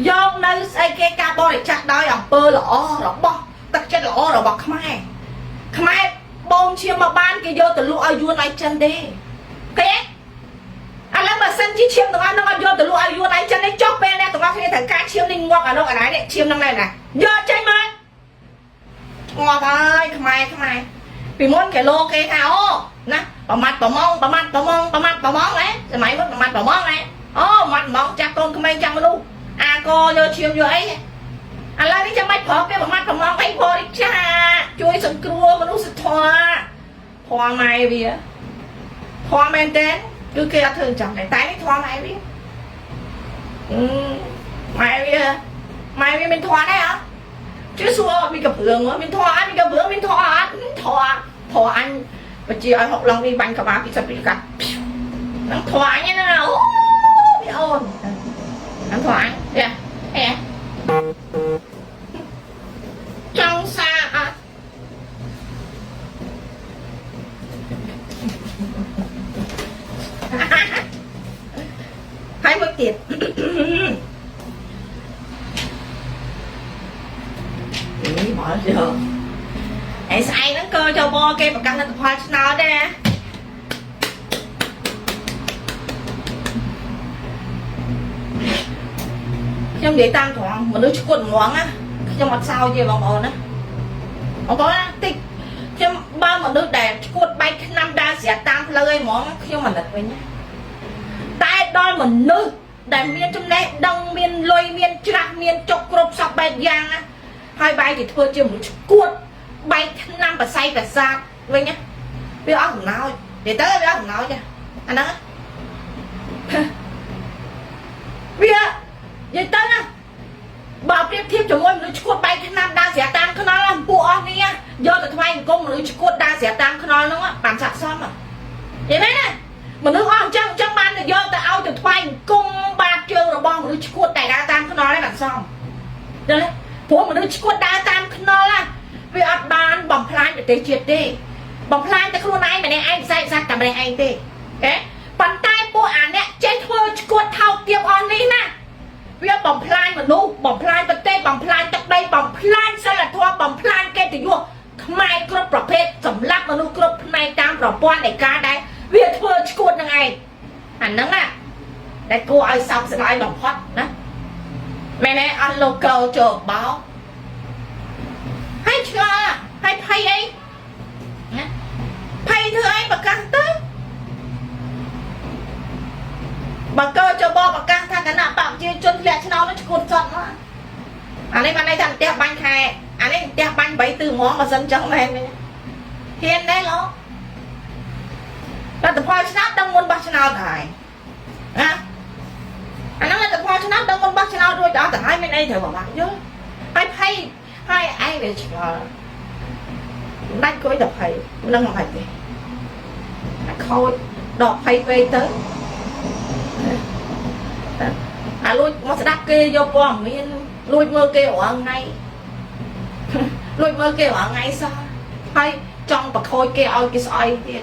យកនៅស្អីគេការបរិច្ចាគដោយអំពើល្អរបស់ទឹកចិត្តល្អរបស់ខ្មែរខ្មែរបូមឈាមមកបានគេយកទៅលក់ឲ្យយួនឲ្យចិនទេគេឥឡូវបើសិនជាឈាមទាំងអស់នឹងអត់យកទៅលក់ឲ្យយួនឲ្យចិនទេចុះពេលអ្នកទាំងអស់គ្នាត្រូវការឈាមនេះងាប់អានោះអាណានេះឈាមហ្នឹងដែរណាយកចេញមកងាប់ហើយខ្មែរខ្មែរពីមុនគេលោកគេថាអូណាប្រមាត់ប្រម៉ងប្រមាត់ប្រម៉ងប្រមាត់ប្រម៉ងហ៎សម័យមុនប្រមាត់ប្រម៉ងហ៎អូប្រមាត់ប្រម៉ងចាស់កូនក្មេងចាស់មនុស្សអាកយកឈាមយកអីឥឡូវនេះចាំបាច់ប្រគេប្រមាត់ប្រម៉ងអីបរិច្ចាគជួយសង្គ្រោះមនុស្សធម៌ធម៌ម៉ែវាធម៌មែនតើគឺគេអត់ធ្វើអញ្ចឹងតែតែនេះធម៌ម៉ែវាអឺម៉ែវាម៉ែវាមានធម៌ដែរអត់ជួយសួរមានកាព្រឿងមានធម៌អត់មានកាព្រឿងមានធម៌អត់ធម៌ធម៌អញបជាឲ្យហុកឡងនេះបាញ់ក្បាលពីសិតពីកាត់ហ្នឹងធម៌អញណាអូវាអូនហ្នឹងធម៌អញយ៉ាអេចង់សាអត់ ហើយមួយទៀតនេះមកយកឯស្អែកហ្នឹងក៏ចូលបគេប្រកាសលទ្ធផលឆ្នោតដែរណាខ្ញុំនិយាយតាមត្រង់មនុស្សឈួតហ្មងណាខ្ញុំអត់សោចទេបងប្អូនណាបងប្អូនណាតិចខ្ញុំបើមនុស្សដែលឈួតបែកឆ្នាំដើរស្រាតាមផ្លូវឯងហ្មងខ្ញុំអាណិតវិញណាតែដល់មនុស្សដែលមានចំណេះដឹងមានលុយមានច្រាស់មានចុកគ្រប់សពបែបយ៉ាងណាហើយបែរជាធ្វើជាមនុស្សឈួតបែកឆ្នាំបស័យប្រសាទវិញណាវាអស់សំណោចនិយាយទៅវាអស់សំណោចអាហ្នឹងវា និយាយទៅណាបើប្រៀបធៀបជាមួយមនុស្សឈួតបែកឆ្នាំដើរស្រាតាមខ្នល់ពួកអស់នេះយកទៅថ្វាយអង្គមមនុស្សឈួតដើរស្រាតាមខ្នល់ហ្នឹងបានស័កសមនិយាយមែនណាមនុស្សអស់អញ្ចឹងអញ្ចឹងបានយកទៅឲ្យទៅថ្វាយអង្គមបាតជើងរបស់មនុស្សឈួតតែដើរតាមខ្នល់ហ្នឹងបានសមដឹងទេព្រោះមនុស្សឈួតដើរតាមខ្នល់ណាវាអត់បានបំផ្លាញប្រទេសជាតិទេបំផ្លាញតែខ្លួនឯងម្នាក់ឯងខ្សែខ្សែតែម្នាក់ឯងទេអូប៉ុន្តែពួកអាអ្នកចេះធ្វើឈួតថោកទាបអស់នេះណាវាបំផ្លាញមនុស្សបំផ្លាញប្រទេសបំផ្លាញទឹកដីបំផ្លាញសិលធម៌បំផ្លាញកិត្តិយសខ្មែរគ្រប់ប្រភេទសម្លាប់មនុស្សគ្រប់ផ្នែកតាមប្រព័ន្ធនៃការដែលវាធ្វើឈួតនឹងឯងអាហ្នឹងណាដែលគួរឲ្យសោកស្ដាយបំផុតណាមែនទេអស់លោកោចូលបោហើយឆ្ងល់ហើយភ័យអីណាភ័យធ្វើអីប្រកាសទៅបើកើចូលបប្រកាសថាគណៈបកប្រជាជនធ្លាក់ឆ្នោតនោះឈួតសតមកអានេះបានន័យថាផ្ទះបាញ់ខែអានេះផ្ទះបាញ់8ទិហ្មងបើសិនចង់មែនហ៊ានដែរលោកលទ្ធផលឆ្នោតដឹងមុនបោះឆ្នោតហើយណាអាហ្នឹងលទ្ធផលឆ្នោតដឹងមុនបោះឆ្នោតរួចដល់ទៅហើយមានអីត្រូវបាក់យល់ហើយភ័យហើយឯងវាឆ្ងល់ដាច់គួយតែភ័យមិនដឹងមកហើយទេអាខូចដកភ័យពេកទៅអាលួចមកស្ដាប់គេយកព័ត៌មានលួចមើលគេរាល់ថ្ងៃលួចមើលគេរាល់ថ្ងៃសោះហើយចង់ប្រខូចគេឲ្យគេស្អុយទៀត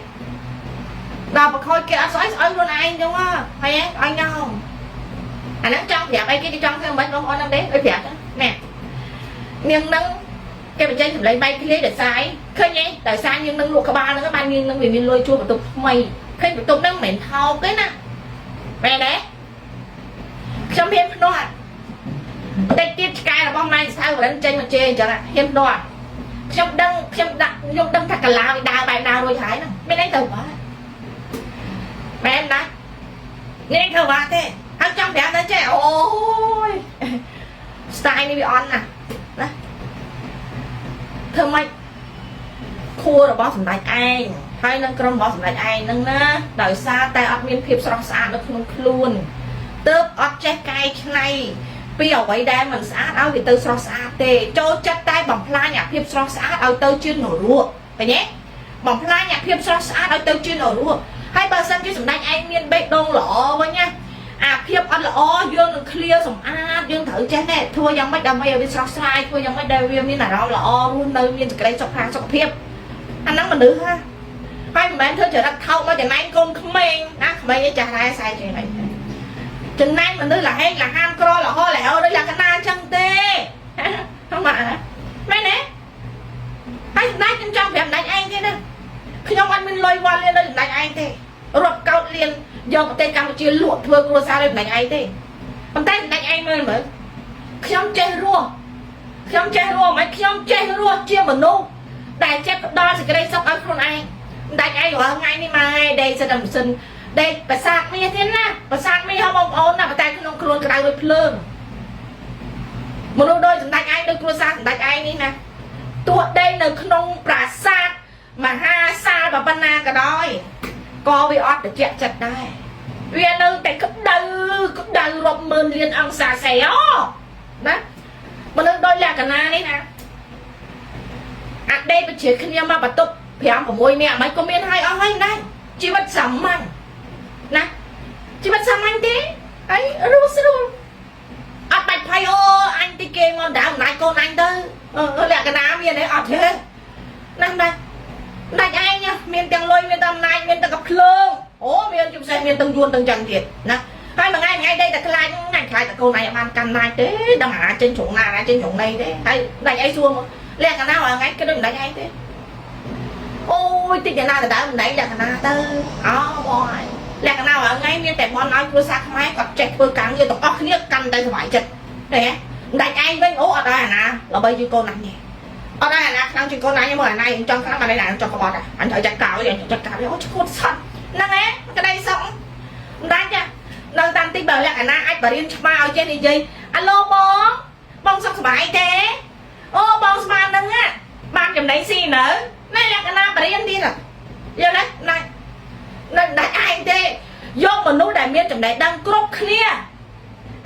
ដល់ប្រខូចគេអត់ស្អុយស្អុយខ្លួនឯងចឹងហើយឲ្យញោមអាហ្នឹងចង់ប្រាប់អីគេគេចង់ធ្វើមិនបងប្អូនហ្នឹងទេឲ្យប្រាប់ណែនាងហ្នឹងគេបញ្ចេញសម្លេងបែកធ្លាយដោយសារអីឃើញទេដោយសារនាងនឹងលក់ក្បាលហ្នឹងបាននាងនឹងវាមានលុយជួលបន្ទប់ថ្មីឃើញបន្ទប់ហ្នឹងមិនមែនថោកទេណាមែនទេខ្ញុំហ៊ានភ្នាល់តិចទៀតឆ្កែរបស់ម៉ែសៅវរិនចេញមកជេរអញ្ចឹងហ៊ានភ្នាល់ខ្ញុំដឹងខ្ញុំដាក់ខ្ញុំដឹងថាកាឡាវាដើរបែបណារួចហើយហ្នឹងមានអីទៅបាមែនណានេះធ្វើបាទេហើយចង់ប្រាប់ទៅចេះអូយ style នេះវាអន់ណាស់ណាធ្វើម៉េចខួររបស់សម្ដេចឯងហើយនឹងក្រុមរបស់សម្ដេចឯងហ្នឹងណាដោយសារតែអត់មានភាពស្រស់ស្អាតនៅក្នុងខ្លួនទើបអត់ចេះកែច្នៃពីអ្វីដែលមិនស្អាតឲ្យវាទៅស្រស់ស្អាតទេចូលចិត្តតែបំផ្លាញអាភាពស្រស់ស្អាតឲ្យទៅជានរកឃើញទេបំផ្លាញអាភាពស្រស់ស្អាតឲ្យទៅជានរកហើយបើសិនជាសម្ដេចឯងមានបេះដូងល្អវិញណាអាភាពអត់ល្អយើងនឹង clear សម្អាតយើងត្រូវចេះណែធ្វើយ៉ាងម៉េចដើម្បីឲ្យវាស្រស់ស្រាយធ្វើយ៉ាងម៉េចដែលវាមានអារម្មណ៍ល្អរស់នៅមានសេចក្តីសុខខាងសុខភាពអាហ្នឹងមនុស្សហ่าហើយមិនមែនធ្វើចរិតថោកមកចំណែងកូនក្មេងណាក្មេងឯងចាស់ដែរខ្សែជាងអីចំណែងមនុស្សលហេងលហាមក្រលហលហោដូចលក្ខណៈអញ្ចឹងទេហ្នឹងមកមែនទេហើយសម្ដេចខ្ញុំចង់ប្រាប់សម្ដេចឯងទេណាខ្ញុំអត់មានលុយវ៉ាន់លានដូចសម្ដេចឯងទេរាប់កោតលានយកប្រទេសកម្ពុជាលក់ធ្វើគ្រួសារដូចសម្ដេចឯងទេប៉ុន្តែសម្ដេចឯងមើលមើលខ្ញុំចេះរស់ខ្ញុំចេះរស់មិនខ្ញុំចេះរស់ជាមនុស្សដែលចេះផ្ដល់សេចក្តីសុខឲ្យខ្លួនឯងសម្ដេចឯងរាល់ថ្ងៃនេះមកឯងដេកសិនតែម៉ាស៊ីនដេកប្រាសាទមាសទៀតណាប្រាសាទមាសហ៎បងប្អូនណាប៉ុន្តែក្នុងខ្លួនក្តៅដូចភ្លើងមនុស្សដូចសម្ដេចឯងដូចគ្រួសារសម្ដេចឯងនេះណាទោះដេកនៅក្នុងប្រាសាទមហាសាលប៉ុណ្ណាក៏ដោយក៏វាអត់ត្រជាក់ចិត្តដែរវានៅតែក្តៅក្តៅរាប់ម៉ឺនលានអង្សាសេអូណាមនុស្សដូចលក្ខណៈនេះណាអាដេកវិជាគ្នាមកបន្ទប់5 6នាក់មិនក៏មានឲ្យអស់ហើយដែរជីវិតសាមញ្ញណាជីវិតសាមញ្ញទេហើយរស់ស្រួលអត់បាច់ភ័យអូអញតិចគេមកដើមអំណាចកូនអញទៅលក្ខណៈមានទេអត់ទេណាស់ណាដាច់ឯងមានទាំងលុយមានទាំងអំណាចមានទាំងកភ្លើងអូមានជាពិសេសមានទាំងយួនទាំងចឹងទៀតណាហើយមួយថ្ងៃថ្ងៃដេកតែខ្លាចថ្ងៃខ្លាចតែកូនឯងបានកាន់ណាចទេដឹងអាចេញជ្រុងណាអាចេញជ្រុងណីទេហើយដាច់ឯងសួរមកលក្ខណៈរាល់ថ្ងៃគិតដូចមិនដាច់ឯងទេអូយតិចណាដដើមមិនដាច់លក្ខណៈទៅអូបងឯងលក្ខណៈរាល់ថ្ងៃមានតែបនឲ្យគ្រួសារខ្មែរគាត់ចេះធ្វើការងារទាំងអស់គ្នាកាន់តែសុបាយចិត្តទេដាច់ឯងវិញអូអត់ដល់អាណាល្បីជាងកូនណាស់នេះអត់ដល់អាណាខ្លាំងជាងកូនណាខ្ញុំមកអាណាខ្ញុំចង់ខ្លាំងអានេះចង់ក្បត់អញត្រូវចាក់កោអញចាក់កោអូឈួតសត់ហ្នឹងឯងក្តីសុខមិនដាច់ចានៅតាមទីបើលក្ខណៈអាចបរៀនឆ្មាឲ្យចេះនិយាយអាឡូបងបងសុខសប្បាយទេអូបងស្មានហ្នឹងបានចំណេញស៊ីនៅណែលក្ខណៈបរៀនទៀតយល់ទេណែនៅដាច់ឯងទេយកមនុស្សដែលមានចំណេះដឹងគ្រប់គ្នា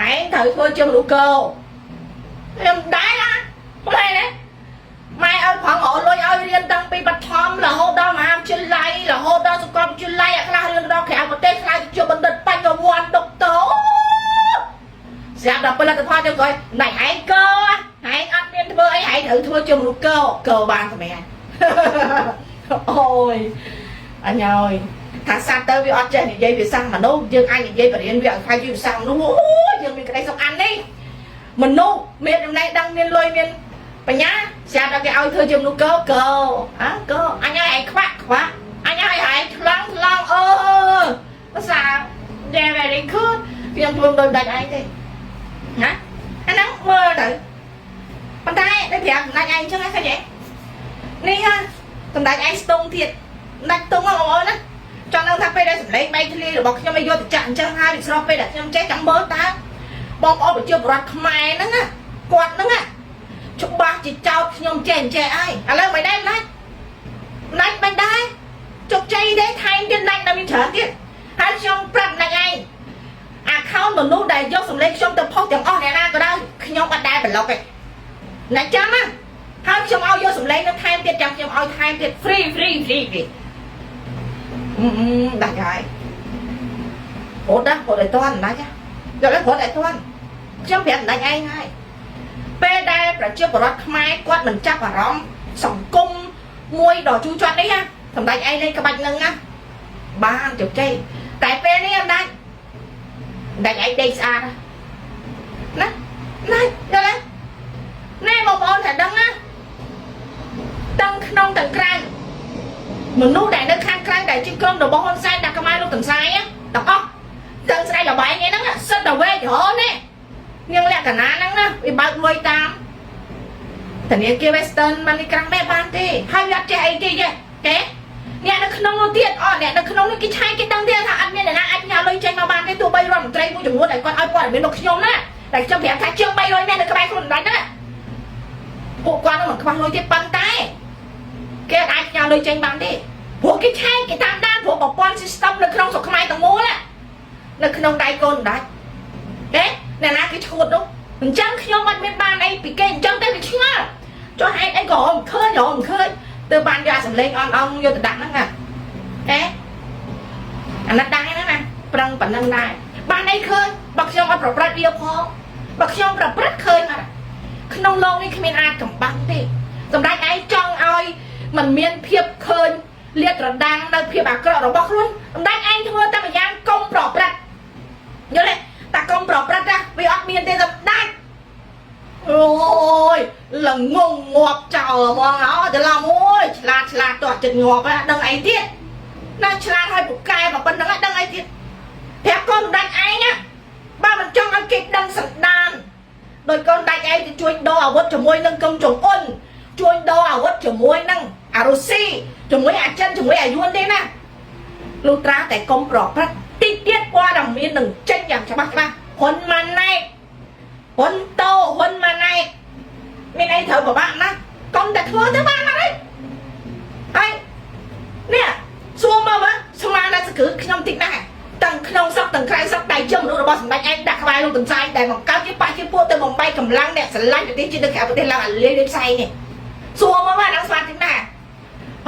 ឯងត្រូវធ្វើជាមនុស្សកោខ្ញុំដែរណាផ្លែណាម៉ែឲ្យប្រងអូលុយឲ្យរៀនតាំងពីបឋមរហូតដល់មហាវិទ្យាល័យរហូតដល់សាកលវិទ្យាល័យអាខ្លះរៀនដល់ក្រៅប្រទេសខ្លះជាបណ្ឌិតបញ្ញវន្តដុកទ័រស្រាប់ដល់ផលិតផលចុងក្រោយណៃឯងកោឯងអត់មានធ្វើអីឯងត្រូវធ្វើជាមនុស្សកោកោបានសម្រាប់ អូយអញអើយថាសត្វទៅវាអត់ចេះនិយាយភាសាមនុស្សយើងអាចនិយាយបរៀនវាឲ្យខ្លាចជាភាសាមនុស្សអូយយើងមានក្តីសុខអាននេះមនុស្សមានចំណេះដឹងមានលុយមានបញ្ញាស្រាប់តែគេឲ្យធ្វើជាមនុស្សកោកោអើកោអញឲ្យឯងខ្វាក់ខ្វាក់អញឲ្យឯងថ្លង់ថ្លង់អឺភាសា Yeah, very good. ខ្ញុំធ្វើដូចដាច់ឯងទេណាអាហ្នឹងមើលទៅប៉ុន្តែដូចប្រាប់សម្ដេចឯងអញ្ចឹងឃើញទេនេះហ่ะសម្ដេចឯងស្ទង់ទៀតសម្ដេចទង់ហ្នឹងបងប្អូនណាចង់ដឹងថាពេលដែលសម្លេងបែកធ្លាយរបស់ខ្ញុំឲ្យយកទៅចាក់អញ្ចឹងហើយវាស្របពេលដែលខ្ញុំចេះចង់មើលតើបងប្អូនប្រជាពលរដ្ឋខ្មែរហ្នឹងណាគាត់ហ្នឹងណាច្បាស់ជាចោតខ្ញុំចេះអញ្ចេះហើយឥឡូវមិនដែរណាច់ណាច់មិនដែរជោគជ័យទេថែមទៀតណាច់នៅមានច្រើនទៀតហើយខ្ញុំប្រាប់ណាច់ឯង account មនុស្សដែលយកសម្លេងខ្ញុំទៅផុសទាំងអស់អ្នកណាក៏ដោយខ្ញុំអត់ដែលប្លុកទេណាចាំណាហើយខ្ញុំឲ្យយកសម្លេងនឹងថែមទៀតចាំខ្ញុំឲ្យថែមទៀត free free free free ដាច់ហើយរត់ណារត់ឲ្យតាន់ដាច់យកឲ្យរត់ឲ្យតាន់ខ្ញុំប្រាប់ដាច់ឯងហើយពេលដែលប្រជាពលរដ្ឋខ្មែរគាត់មិនចាប់អារម្មណ៍សង្គមមួយដ៏ជូរចត់នេះណាសម្ដេចឯងលេងក្បាច់នឹងណាបានជោគជ័យតែពេលនេះអត់ដាច់ដាច់ឯងដេកស្អាតណាណាយល់ទេណែបងប្អូនថាដឹងណាទាំងក្នុងទាំងក្រៅមនុស្សដែលនៅខាងក្រៅដែលជាក្រុមរបស់ហ៊ុនសែនដាក់ខ្មែរលោកទាំងសាយទាំងអស់ទាំងស្រីលបែងឯហ្នឹងសិតតែវែករហនេះនាងលក្ខណៈហ្នឹងណាវាបើកលុយតាមធនាគារ Western មិននេះក្រាំងបែបបានទេហើយវាអត់ចេះអីទេទេគេអ្នកនៅក្នុងនោះទៀតអូអ្នកនៅក្នុងនោះគេឆែកគេដឹងទៀតថាអត់មានអ្នកណាអាចញ៉ាំលុយចេញមកបានទេទោះបីរដ្ឋមន្ត្រីមួយចំនួនដែលគាត់ឲ្យព័ត៌មានមកខ្ញុំណាតែខ្ញុំប្រាប់ថាជាង300នាក់នៅក្បែរខ្លួនម្ដេចហ្នឹងពួកគាត់នឹងមិនខ្វះលុយទេប៉ុន្តែគេអាចញ៉ាំលុយចេញបានទេព្រោះគេឆែកគេតាមដានព្រោះប្រព័ន្ធ system នៅក្នុងស្រុកខ្មែរទាំងមូលនៅក្នុងដៃកូនម្ដេចទេអ្នកណាគេឈួតនោះអញ្ចឹងខ្ញុំអត់មានបានអីពីគេអញ្ចឹងទៅវាឆ្ងល់ចុះហេតុអីក៏មិនឃើញរកមិនឃើញទៅបានយកសម្លេងអន់អងយកទៅដាក់ហ្នឹងណាអេអាណិតដែរហ្នឹងណាប្រឹងប៉ុណ្្នឹងដែរបានអីឃើញបើខ្ញុំអត់ប្រព្រឹត្តវាផងបើខ្ញុំប្រព្រឹត្តឃើញមកក្នុងលោកនេះគ្មានអាចកំបាំងទេសម្រាប់ឯងចង់ឲ្យมันមានភាពឃើញលាតត្រដាងនៅភាពអាក្រក់របស់ខ្លួនសម្ដេចឯងធ្វើតែម្យ៉ាងកុំប្រព្រឹត្តយល់ទេតែកុំប្រព្រឹត្តណាវាអត់មានទេសម្ដេចអូយល្ងងងាប់ចោលហ្មងអោច្រឡំអូយឆ្លាតឆ្លាតតោះចិត្តងាប់ហ្នឹងដឹងអីទៀតណាឆ្លាតឲ្យពូកែមកប៉ុណ្្នឹងដឹងអីទៀតប្រាប់កូនសម្ដេចឯងណាបើមិនចង់ឲ្យគេដឹងសន្តានដោយកូនដាច់ឯងទៅជួយដូរអាវុធជាមួយនឹងកឹមចុងអ៊ុនជួយដូរអាវុធជាមួយនឹងអារុស៊ីជាមួយអាចិនជាមួយអាយួនទេណាលុះត្រាតែកុំប្រព្រឹត្តតិចទៀតព័ត៌មាននឹងចេញយ៉ាងច្បាស់ច្បាស់ហ៊ុនម៉ាណែតហ៊ុនតូហ៊ុនម៉ាណែតមានអីត្រូវពិបាកណាស់កុំតែធ្វើទៅបានមកហើយហើយនេះសួរមកមើលស្មានតែសគឺខ្ញុំតិចណាស់ទាំងក្នុងស្រុកទាំងក្រៅស្រុកតែជាមនុស្សរបស់សម្ដេចឯងដាក់ក្បែរលោកតំសាយដែលបង្កើតជាបាក់ជាពួកទៅបំបែកកម្លាំងអ្នកស្រឡាញ់ប្រទេសជាតិនៅក្រៅប្រទេសឡើងអាលាយដូចផ្សែងនេះសួរមកមើលដល់ស្មានតិចណាស់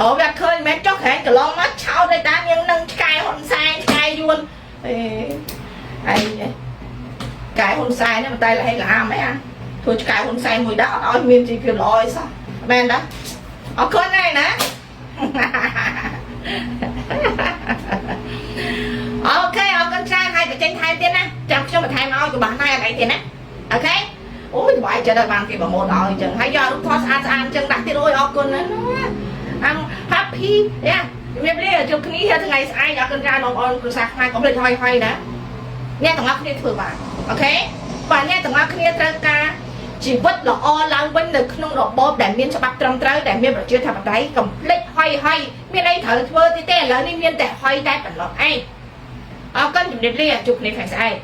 អូវាឃើញមិនមែនចុះក្រែងកន្លងមកឆោតឯតានាងនឹងឆ្កែហ៊ុនសែនឆ្កែយួនអេឯងកែហ៊ុនសែនហ្នឹងមិនតែលហេលហាមអីអាធ្វើឆ្កែហ៊ុនសែនមួយដែរអត់ឲ្យមានជីវភាពល្អអីសោះមែនតាអរគុណហើយណា OK អរគុណច្រើនហើយបញ្ចេញថែមទៀតណាចាំខ្ញុំបន្ថែមឲ្យក៏បានដែរអត់អីទេណា OK អូយសុបាយចិត្តហើយបានគេប្រម៉ូទឲ្យអញ្ចឹងហើយយករូបថតស្អាតស្អាតអញ្ចឹងដាក់ទៀតអូយអរគុណណាស់ I'm happy យ៉ាជំរាបលាជួបគ្នាថ្ងៃស្អែកអរគុណច្រើនបងប្អូនគ្រួសារខ្មែរកុំភ្លេចហុយហុយណាអ្នកទាំងអស់គ្នាធ្វើបាន OK បាទអ្នកទាំងអស់គ្នាត្រូវការជីវិតល្អឡើងវិញនៅក្នុងរបបដែលមានច្បាប់ត្រឹមត្រូវដែលមានប្រជាធិបតេយ្យកុំភ្លេចហុយហុយមានអីត្រូវធ្វើទៀតទេឥឡូវនេះមានតែហុយតែប៉ុណ្ណោះឯងអរគុណជំរាបលាជួបគ្នាថ្ងៃស្អែក។